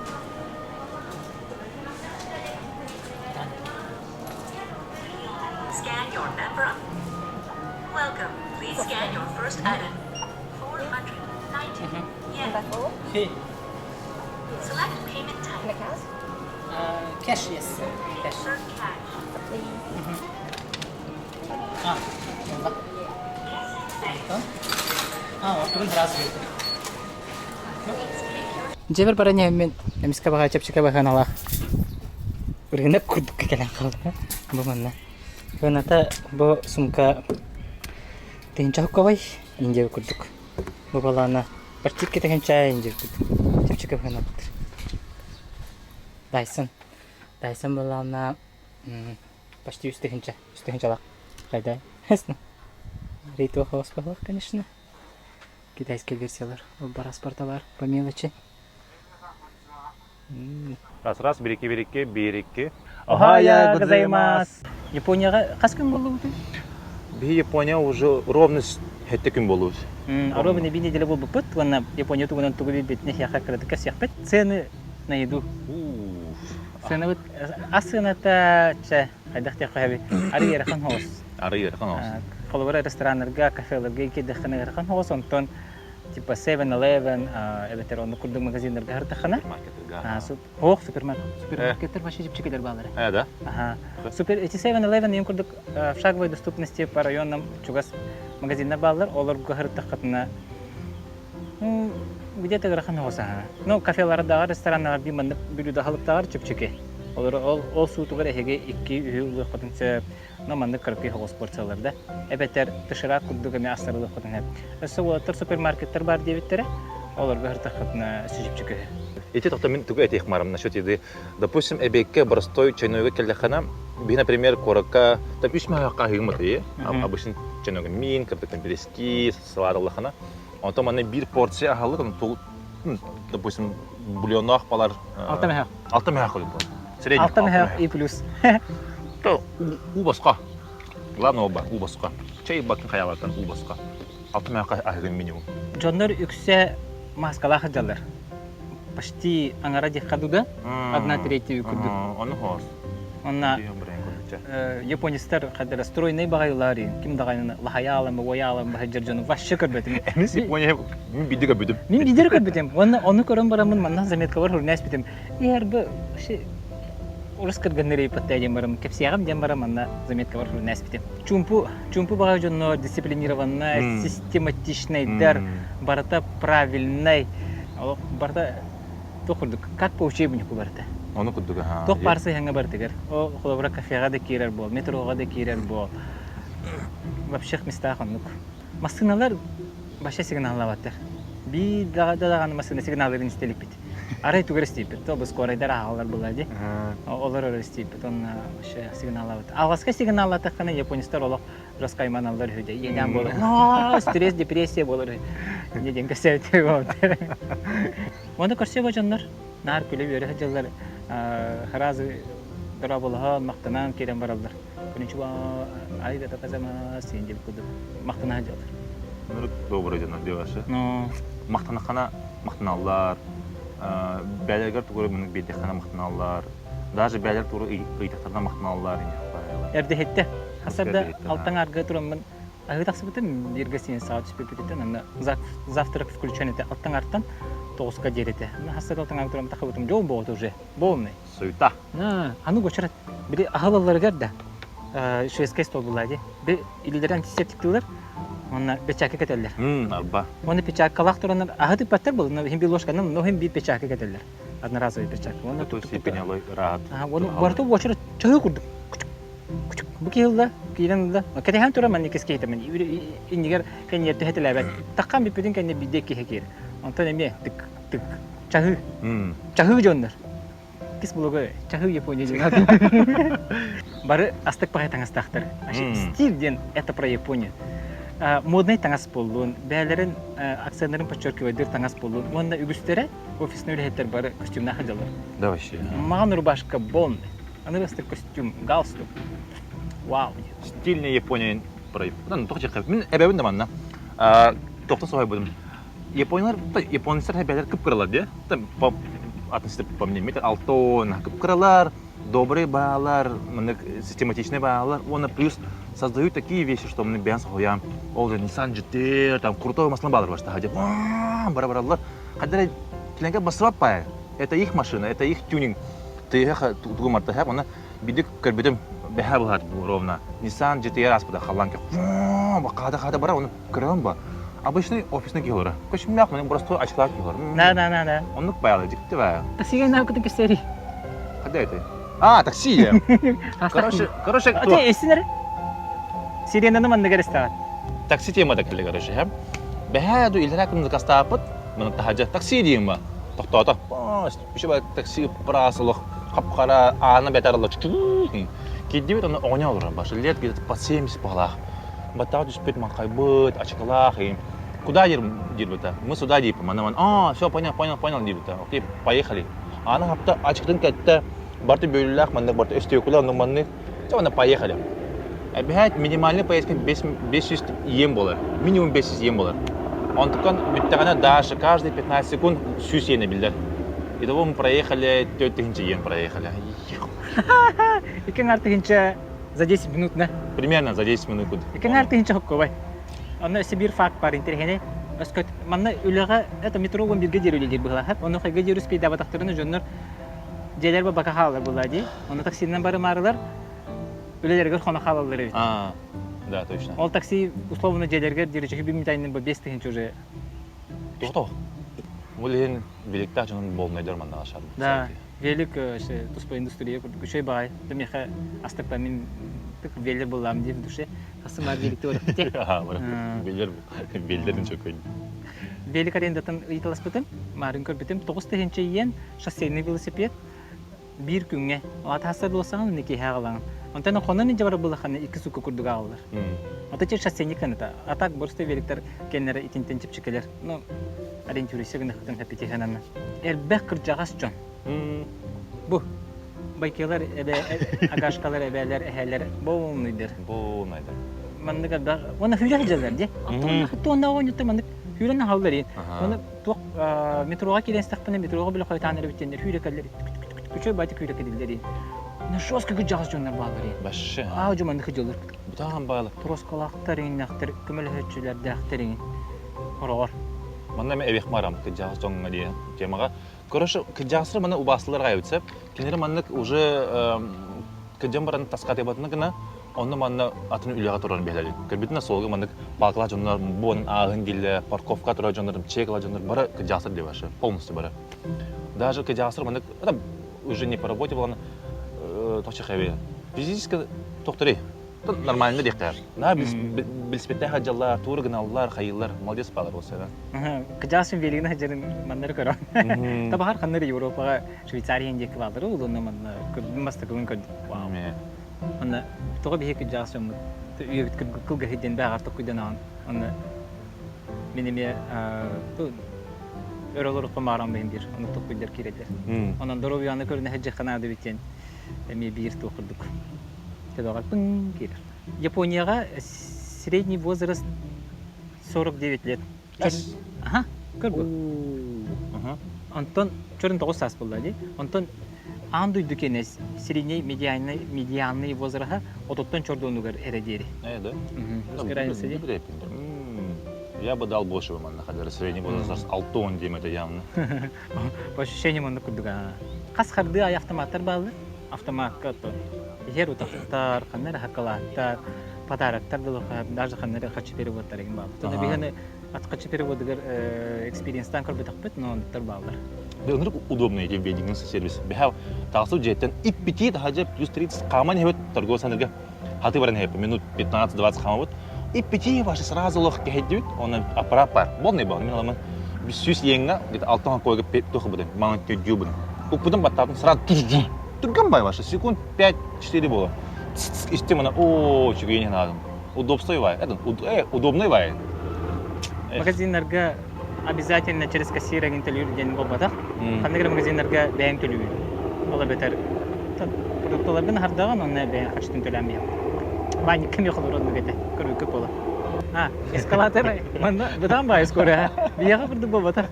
Scan your member. Welcome. Please scan your first item. 490 yen. Select payment type. Cash, yes. Cash. Insert cash. А, онда. А, ортугун сразу берді. Дьэбэр баран иһэммин эмискэ баҕа чэпчэки баһыаналаах ырыынак курдук кэлэн хаалла бу манна. Кыаната бу сумка тыһыынча хоккобай индия курдук. Бу балаана партикка тыһыынча индия курдук чэпчэки баһыаналаахтар. Дайсон. Дайсон балаана почти үс тыһыынча, үс тыһыынчалаах. Хайдай. Рейтуох хаос конечно. Китайские версиялар. Бараспорталар по мелочи. Раз раз, бирики бирики, бирики. Охайо гозаймас. Японияға қас күн болду Биһи Япония уже ровно хетте күн болуут. Ровно би неделя болбуппут, уонна Япония тугунан тугу билбит нехиаха кыратыка сиэхпит. Цены на еду. Цены вот ас сыаната чэ хайдах диэххэ хэби ары ыарахан хоҕус. Ары ыарахан хоҕус. Холобура рестораннарга, кафеларга киирдэххинэ ыарахан хоҕус, онтон типа 7-Eleven эбэтэр оннук курдук магазиннарга сырдаххына Ох, супермаркет. Супермаркеттер вообще чипчикелер баалара. Э, да? Ага. Супер, эти 7-Eleven им курдук в шаговой доступности по районам чугас магазиннар баалар, олорго сырыттаххытына ну, где-то ыарахан оҕус Ну, кафелардаҕар, рестораннар би маннык бүлүүдэ халыптааҕар чөпчөкө. Олор ол ол суутугар эһиги икки үһү ылыаххытын сөп. Но маннык кыракый оҕус порциялар да. Эбэтэр доширак курдук эмиэ астарылыаххытын сөп. Өссө уолаттар супермаркеттар баар диэбиттэрэ. Олорго сырыттаххытына өссө чөпчөкө. Ити тоқта мин тугу этиэх марым насчет еды. Допустим, эбиэккэ простой чайнойга кэллэххинэ, биһи, например, куоракка там үс маһаахха аһыыммыт ии. Обычно чайнойга миин, кырдыктан пироски, салат ыллаххына. Онтон манна биир порция аһалык, Допустим, бульоннаах балар. Алта мөһөх. Алта мөһөх курдук. Средний. Алта мөһөх и плюс. То уу босхо. Главное оба уу босхо. Чэй бакын хаялартан уу босхо. Алта мөһөххө аһыгын минимум. Дьоннор үксэ маскалаах сылдьаллар. Почти аҥара диэххэ дуу да? Одна третья курдук. Ону хоос. Онна японецтар хадара стройный баҕайылар ким даҕаны лаһайаалам уойаалам баһыдьар дьону вообще көрбөтүм. Эмис Япония мин бидде көрбүтүм. Мин бидер көрбүтүм. Уонна ону көрөн бараммын манна заметкалар хурнээспитим. Иһэр вообще урус кыргыннар ыйыппатта диэн барам кэпсиэҕим диэн барам манна заметкалар хурнээспитим. Чумпу чумпу баҕайы дьоннор дисциплинированнай, систематичнайдар, барыта правильнай. Олох барыта Туох курдук, как по учебнику барыта. Ону курдук, аха. Туох баар сыһыаҥҥа барытыгар. Ол холобура кафеҕа да киирэр буол, метроҕа да киирэр буол. Вообще местах оннук. Массыыналар вообще сигналлаабаттар. Биир да даҕаны массыына сигналларын истэ иликпит. Арай тугу эрэ истииппит. То бу скорайдар ааҕаллар буолла дии. Олор эрэ истииппит. Онно вообще сигналлаабат. Алҕаска сигналлаатаххына японецтар олох раскайманаллар үһү дэ иэдээн буолар ноо стресс депрессия буолар үһү не диэн кэсээбит буолар Уонна көрсүө дьоннор наар күлэ-үөрэ сылдьаллар сразу дорооболоһон махтанан киирэн бараллар Коничуа аригато казамас диэн диэбит курдук махтана сылдьаллар Нурук добрый дьоннор диэбаши махтанаххана махтаналлар бээлэргэр тугу эрэ биэрдэххинэ махтаналлар даже бээлэр тугу ыйытахтарына махтаналлар Эрдэһиттэ. Хасарда алтаҥ арга тураммын аһыы тахсыбытым биир гостиницаҕа түспүппүтүттэн анна завтрак включен этэ алтаҥ артан тоҕуска диэри этэ. Хасарда алтаҥ арга турам тахыбытым дьол буолуот уже полный. Суета. Аны гочарат били аһылалларыгар да шведскай стол була ди. Би илилери антисептиктыылар уонна печака кэтэллэр. Арба. Уонна печаккалаах тураннар аһы тыппаттар буолла, хим би ложканан, но хим би печака кэтэллэр. Одноразовый перчатка. Уонна То есть пенялой ыраат. Уонна барыта уочарат чаһыы курдук. Бу киһи ылла, киирэн ылла. Кэтэһэн туран маннык киһи киһитэмин. Иннигэр кэннигэр түһэтэлээбэт. Таххан бүппүтүн кэннэ биирдэ киһи киир. Онтон эмиэ тык тык чаһыы. Чаһыы дьоннор. Кис блогу чаһыы Япония диэн. Бары астык пахай таҥастаахтар. Стиль диэн это про Японию. Модный таҥас буоллун, бэйэлэрин акценнарын подчеркивайдыыр таҥас буоллун. Уонна үгүстэрэ офисный үлэһиттэр бары костюмнаах сылдьаллар. Да вообще. Маҕан рубашка бон. Аны костюм, галстук. Вау. Стильный Япония Ну, тоқ жеққа. Мин эбэбин да манна. Тоқта соһайбытым. Япониялар, японецтар эбэлэр кып-кыралар дии. Атын по мне, метр алтон, кып-кыралар, добрые баалар, систематичные баалар. Уонна плюс создают такие вещи, что мне бэйэн соһуйам. Ол же Nissan GT, там крутой маслан баалар башта. Бара-баралар. Хадара киленге басыбап пая. Это их машина, это их тюнинг. Тыһа тугу мартаһа, оны бидик көрбүтүм бэһэ былаат ровно. Nissan GTR аспыта халланке. Бакада хада бара, оны көрөм ба. Обычный офисный киһилора. Көчмәк менен просто ачылар киһилор. Да, да, да, да. Оннук баялы дикти бая. Таксига на кутун кесери. Када это? А, такси. Короче, короче, кто? Эсинер. Сиренаны манныгар истаҕат. Такси темада кэллэ, короче, һэ. Бэһээ ду илэрэ күн заказтааппыт, маны таһадьа такси диэн ба. Тохтоото. Үчүгэй такси праасылых хап-хара аана бэтэр ылла Киирдибит онно оҕонньор олорор башы лет где-то по 70 баҕалаах. Баттаҕа түспүт маҥхайбыт, ачыкылаах и куда диир диирбитэ. Мы сюда дииппит. Манна а, все, понял, понял, понял диирбитэ. Окей, поехали. Аана хапта ачыкытын кэттэ, барты бөлүлээх маннык барты өстүөкүлэ оннук маннык. Все, онно поехали. Эбэһээт минимальный поездка 500 иен буолар. Минимум 500 иен буолар. Онтукан бүттэҕинэ даже каждые 15 секунд сүүс иене биллэр. Итого мы проехали 4000 иен проехали. Икки тыһынча за 10 минут, да? Примерно за 10 минут. Икки тыһынча хоккобай. Онно өссө биир факт бар интэриэһинэй. Өскөт манна үлэҕэ это метро уон биргэ диэри үлэлиир быһыылаах. Ону хайга диэри успейдаабатахтарына дьоннор дьиэлэр бака хаалар буолла дии. Ону таксинан барымаарылар үлэлэригэр хоно хаалаллар эбит. А, да, точно. Ол такси условно дьиэлэргэр диэри чөһү биммитайнын бу 5000 уже. Тоҕо? Ол иһин великтээх дьонун болнайдар манна ашар. Да, велик туспа индустрия курдук үчүгэй баҕай. Миэхэ астыкпа мин веллер буллаам диир душе. Хасымар великти барыппыт. Веллер веллерин чөкөйн. Велик арендатын ыйыталаспытым, марын көрбүтүм. 9000 иен шоссейный велосипед биир күҥҥэ. Атаһастар буолсаҕын инники киэһэ аҕалаҕын. Онтон хонон илдьэ барар буоллаххына икки сукка курдук аҕаллар. Ата чэ шоссейник каната. А так боростой великтер кэннэрэ итинтэн чэпчэкилэр. Ну, Ориентируйся гыныхтын хэппитиһэнэн. Элбэх кырдьаҕас дьон. Бу байкелар эбэ агашкалар эбээлэр эһээлэр боуннайдар. Боуннайдар. Маннык элбэх уонна хүүрэ сылдьаллар дии. Туонна оҕонньоттор маннык хүүрэн аһаллар иин. Уонна туох метроға киирэн истэхпинэ метроға бile хойутаан эрэ бүттэннэр хүүрэ кэллэр күчө байтык хүүрэ кэлиллэр иин. Жестко кырдьаҕас дьоннор бааллар иин. Башшы. Аа дьу маннык дьыллар. Бутахан баалы. Троскалаахтар иҥнэхтэр көмөлөһөччүлэрдээхтэр иҥин. Хороҕор. Манна эми эбиэх марам кырдьаҕас дьоҥҥо диэн темаҕа. Короче, кырдьаҕастар манна убаастылар аайбытса. Кинилэр маннык уже кырдьан баран таска тыйбатына гына онно манна атын үлэҕэ турар биһэлэр. Көрбүтүнэ суолга маннык палкалаах дьоннор буон ааһын дииллэр, парковка турар дьоннор, чекала дьоннор бары кырдьаҕастар диye вообще, полностью бары. Даже кырдьаҕастар маннык это уже не по работе буолан тохчахабы физически тохтори нормально диэхтээр. На билспеттээх дьаллар, тур гыналлар, хайыллар, молодец баалар болсайда. Кыдьаасым велигин хадьарын маннары көрөн. Табахар ханнары Европаға Швейцария диэки баалары улунна манна көрдүм бастакыбын көрдүм. Вау. Манна тоҕо биһи кыдьаас дьоммут үйэбит кылгаһы диэн бааҕар токкуйдан аҕан онно мин эмиэ өр олорукка мааран бэйим биир онно токкуйдар киирэллэр. Онон доруобуйаны көрүнэ сылдьыахха наада эбит диэн эмиэ биир туох курдук төбөҕөр пыҥ киирэр. Японияҕа средний возраст 49 лет. Аха, көр бу. Онтон чөрүн 9 саас буолла дии. Онтон аан дойду кэнэ средний медиальный медианный возраһа отуттан чордуонугар эрэ диэри. Э, да? Разница дии. Я бы дал больше бы манна хадары средний возраст 6 диэм это явно. По ощущениям оннук курдук. Хас хардыы ай автоматтар бааллар. Автоматка то иһэр утахтар, ханна эрэ хакалааттар, подароктар да даже ханна эрэ хаччы переводтар игин бааллар. Тоно биһини хаччы переводыгар экспириенстан көрбөтөхпүт, но оннуктар бааллар. Да ынырык удобный эти вендинг сервис. Бэһэ тахсып дьиэттэн иппити таһажа плюс 30 хааман иһэбит торговый центрга хаты баран иһэппит минут 15-20 хаамабыт. Иппити ваши сразу лох кэһэйдибит, онон аппарат бар. Болный бар, мин аламын 100 иеңҥа где-то алтан койга туох бутын, маҥан түддүү Укпутун баттаатын сразу түргэн бай ваша, секунд 5-4 было. Истим она, о, чего не надо. Удобство бай, это удобный бай. Магазиннарга обязательно через кассира төлүүр диэн буолбатах. Ханнык эрэ магазиннарга бэйэҥ төлүүгүн. Ол эбэтэр продукталаргын аһардаҕын, онно бэйэҥ харчытын төлөөн биһиэхэ. Баанньыкка эмиэ холобур оннук этэ. Көрүүккэ буола. А, эскалатор манна бытаан баайыс көрө. Биһиэхэ курдук буолбатах.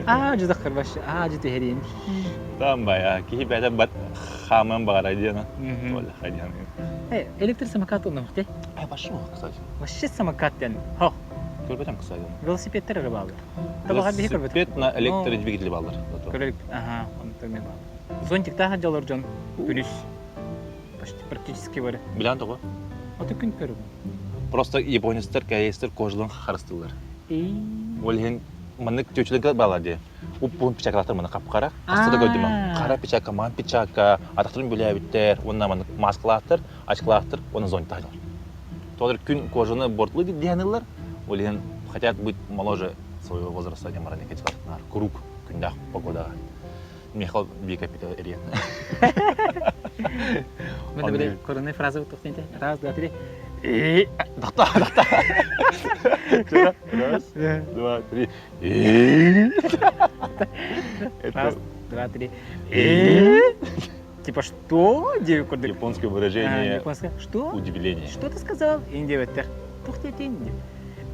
Аа, дьудах кырбаш. Аа, дьу түһэриэн. Там бай, киһи бэйэтэ бат хааман баҕара диэн. Туоллаха диэн. Э, электросамокат онно те. Э, пошел, кстати. Вообще самокат диэн. Хо. Көрбөтөм, кстати. Велосипедтер эрэ бааллар. Табаҕа биһи көрбөтөм. Велосипед на электродвигателе бааллар. Көрөлүк. Ага, онтон мен бааллар. Зонтиктаах дьолор дьон күнүс почти практически бары. Билэн тоҕо? Ото күн көрүм. Просто японецтар, корейцтар кожаларын харыстыыллар. Ол иһин маннык чүөчүлэргэ баалар дии. Уппуһун печакалаахтар маны хап-хара. Хаста да көрдүм. Хара печака, маан печака, атахтарын бүлээбиттэр, уонна маннык маскалаахтар, очкалаахтар, уонна зонтаахтар. Тоҕо күн кожаны бортлы диһаныллар, ол иһин хотят быть моложе своего возраста диэн баран экечилар круг күннээх погодаҕа. Михаил Вика эрийэн. Мен били коронный фраза туох диэн Раз, два, три. Дохта, дохта. Раз, два, три. Раз, два, три. Типа что? Японское выражение. Японское. Что? Удивление. Что ты сказал? Индиеветтер. Тух диэтин.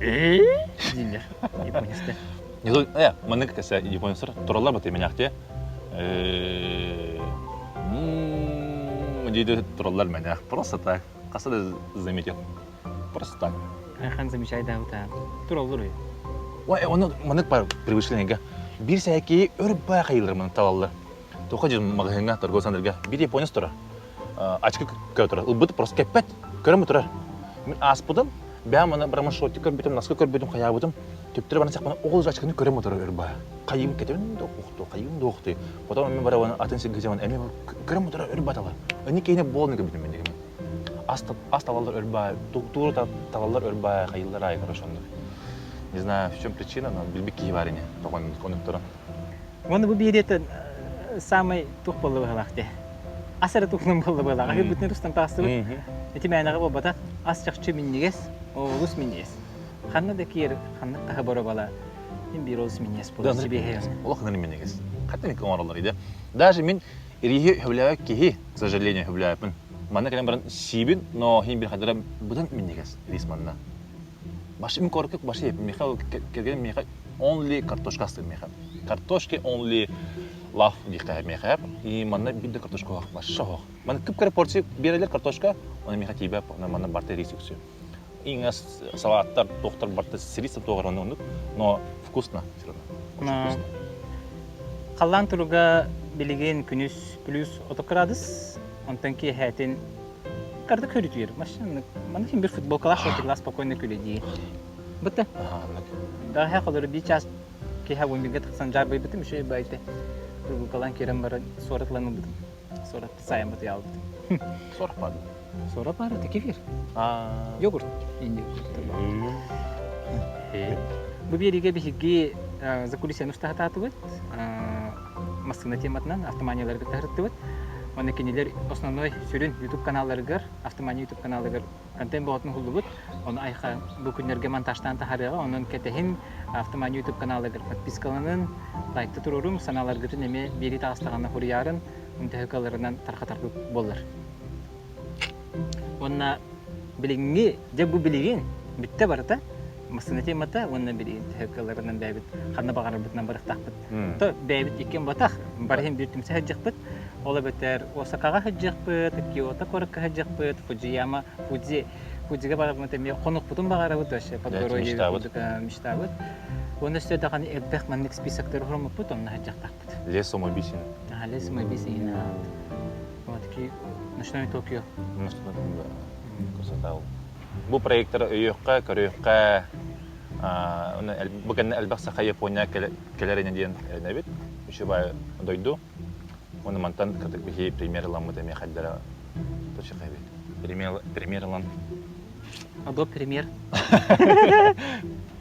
Дииллэр. Японецтэр. Э, маннык кэсэ японецтар тураллар баты меняхте. Диде тураллар менях. Просто так. Хаста да заметил. Просто так. Хан замечай да ута. Тураллар уй. Ой, оны маннык бар привычленге. Бир сәки өр бай хайылар маны талаллар. Тоха жер магазинга торговый центрга бир японец турар. Очки көрө турар. Ылбыт просто кеппет. Көрөм турар. Мен аспытым, бэм аны барамын шортик көрбүтүм, носки көрбүтүм, хайаабытым. Түптүрэ баран сахпана ол очканы көрөм отурар өр баа. Хайым кетебин да охту, хайым да охту. Потом мен барабан атын сирге эми көрөм отурар өр баталар. Ини кейне болны көрбүтүм мен деген. Ас ас талалар өр баа, тууру талалар өр баа, хайыллар ай короче оннук. Не знаю, в чем причина, но билбит киһи бар ини. Тоҕон конуктуран. Уонна бу биэриэтэ саамай туох буолла быһыылаах дии. Ас эрэ туһунан буолла быһыылаах. Аһыы бүтүн тустан таҕыстыбыт. Ити мээнэҕэ буолбатах. Ас чахчы минньигэс, олус минньигэс. Ханна да киэр, ханнык таһы боробала. Мин биир олус минньигэс буолар сибиэһэй. Олох ынырык минньигэс. Хата мин оҥороллор иде. Даже мин ирииһи сөбүлээбэт киһи, к сожалению, сөбүлээбэппин. Манна кэлэн баран сиибин, но хин бир хадара быдан минньигэс рис манна. Башы мин коротко башы еппин. Миха кэргэним миэхэ only картошка астыыр миэхэ. Картошки only love диэххэ миэхэ. И манна биир да картошка оһох, башы оһох. Манна кып-кыра порция биэрэллэр картошка, оны миэхэ тиийбэт, манна барта рис үксү. Иҥэс салааттар, туохтар барта сирис туох эрэ оннук, но вкусно все равно. Очень вкусно. Халлаан туруга билигин күнүс плюс 30 градус, онтон киэһээтин кырдык хөрүтүйэр. Машина, маны ким бир футболкалаах шортиклаах спокойно күлэдии. Бытта. Даҕаһа холору биир чаас киэһэ уон тахсан дьаарбайбытым, еще байте прогулкалаан киирэн баран суоратылан ылбытым. Суорат сайын бутуйаалбыт. Суорат баар. Суорат баар это кефир. Йогурт. Бу биэриигэ биһиги закулисьены устаһатаатыбыт. Массыына тематынан автоманияларга таһырттыбыт. Уонна кинилэр основной сүрүн YouTube каналларыгар, автомания YouTube каналыгар контент боҕотун уһуллубут. Ону айха бу күннэргэ монтажтаан таһарыаҕа. Онон кэтэһин автомания YouTube каналыгар подпискаланын, лайкта туруорум, санааларгытын эмиэ биэрии таҕыстаҕына хуруйаарын, төһө тархатарбыт буоллар. Уонна билиҥҥи, дьэ бу билигин бүттэ барыта, массыына темата уонна билигин төһө кыалларынан бэйэбит ханна баҕарарбытынан барыахтаахпыт. То бэйэбит иккиэн батах, барыһын биир түмсэ сылдьыахпыт. Ол эбэтэр Осакаҕа сылдьыахпыт, Киото куоракка сылдьыахпыт, Фудзияма, Фудзи, Фудзига барарбыт эмиэ хонукпутун баҕарабыт вообще Подгородье мечтабыт. мечтабыт. Уонна өссө даҕаны элбэх маннык списоктары оҥорбуппут, онно сылдьыахтаахпыт. Лес самоубийцин. Ага, лес самоубийцин. Вот такие ночной Токио. Ночной да. Красота ол. Бу проекторы өйүөххэ, көрүөххэ, бу кэннэ элбэх саха Япония кэлэр ини диэн эрэнэбит. Үчүгэй дойду. Уонна мантан кытык биһи премьер ыламмыт эмиэ хайдара точка эбит. Премьер ылан. Адо премьер.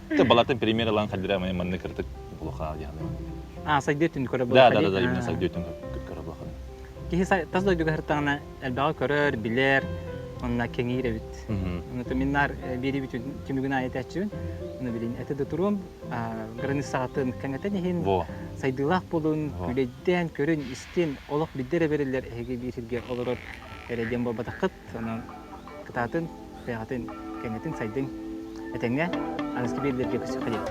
Ты балатын премьер ылан хайдара манны кыртык булуха диэн. А, сайдыы түн көрө Да, да, да, именно сайдыы түн көрө булуха. Киһи тас дойдуга сырыттаҕына элбэҕи көрөр, билэр, онно кэҥиир эбит. Онно мин наар биэрии бүтүн түмүгүн аайы этээччибин. Ону билин этэ да туруом, границаҕытын кэҥэтэн иһин, сайдыылаах буолун, күлэйдээн, көрүн, истин, олох бидде эрэ бэриллэр эһиги биир сиргэ олорор эрэ диэн буолбатаххыт. Онон кытаатын, бэйэҕитин кэҥэтин, сайдыҥ. Этэҥҥэ, аныгыскы биэриилэргэ көрсүөххэ диэн.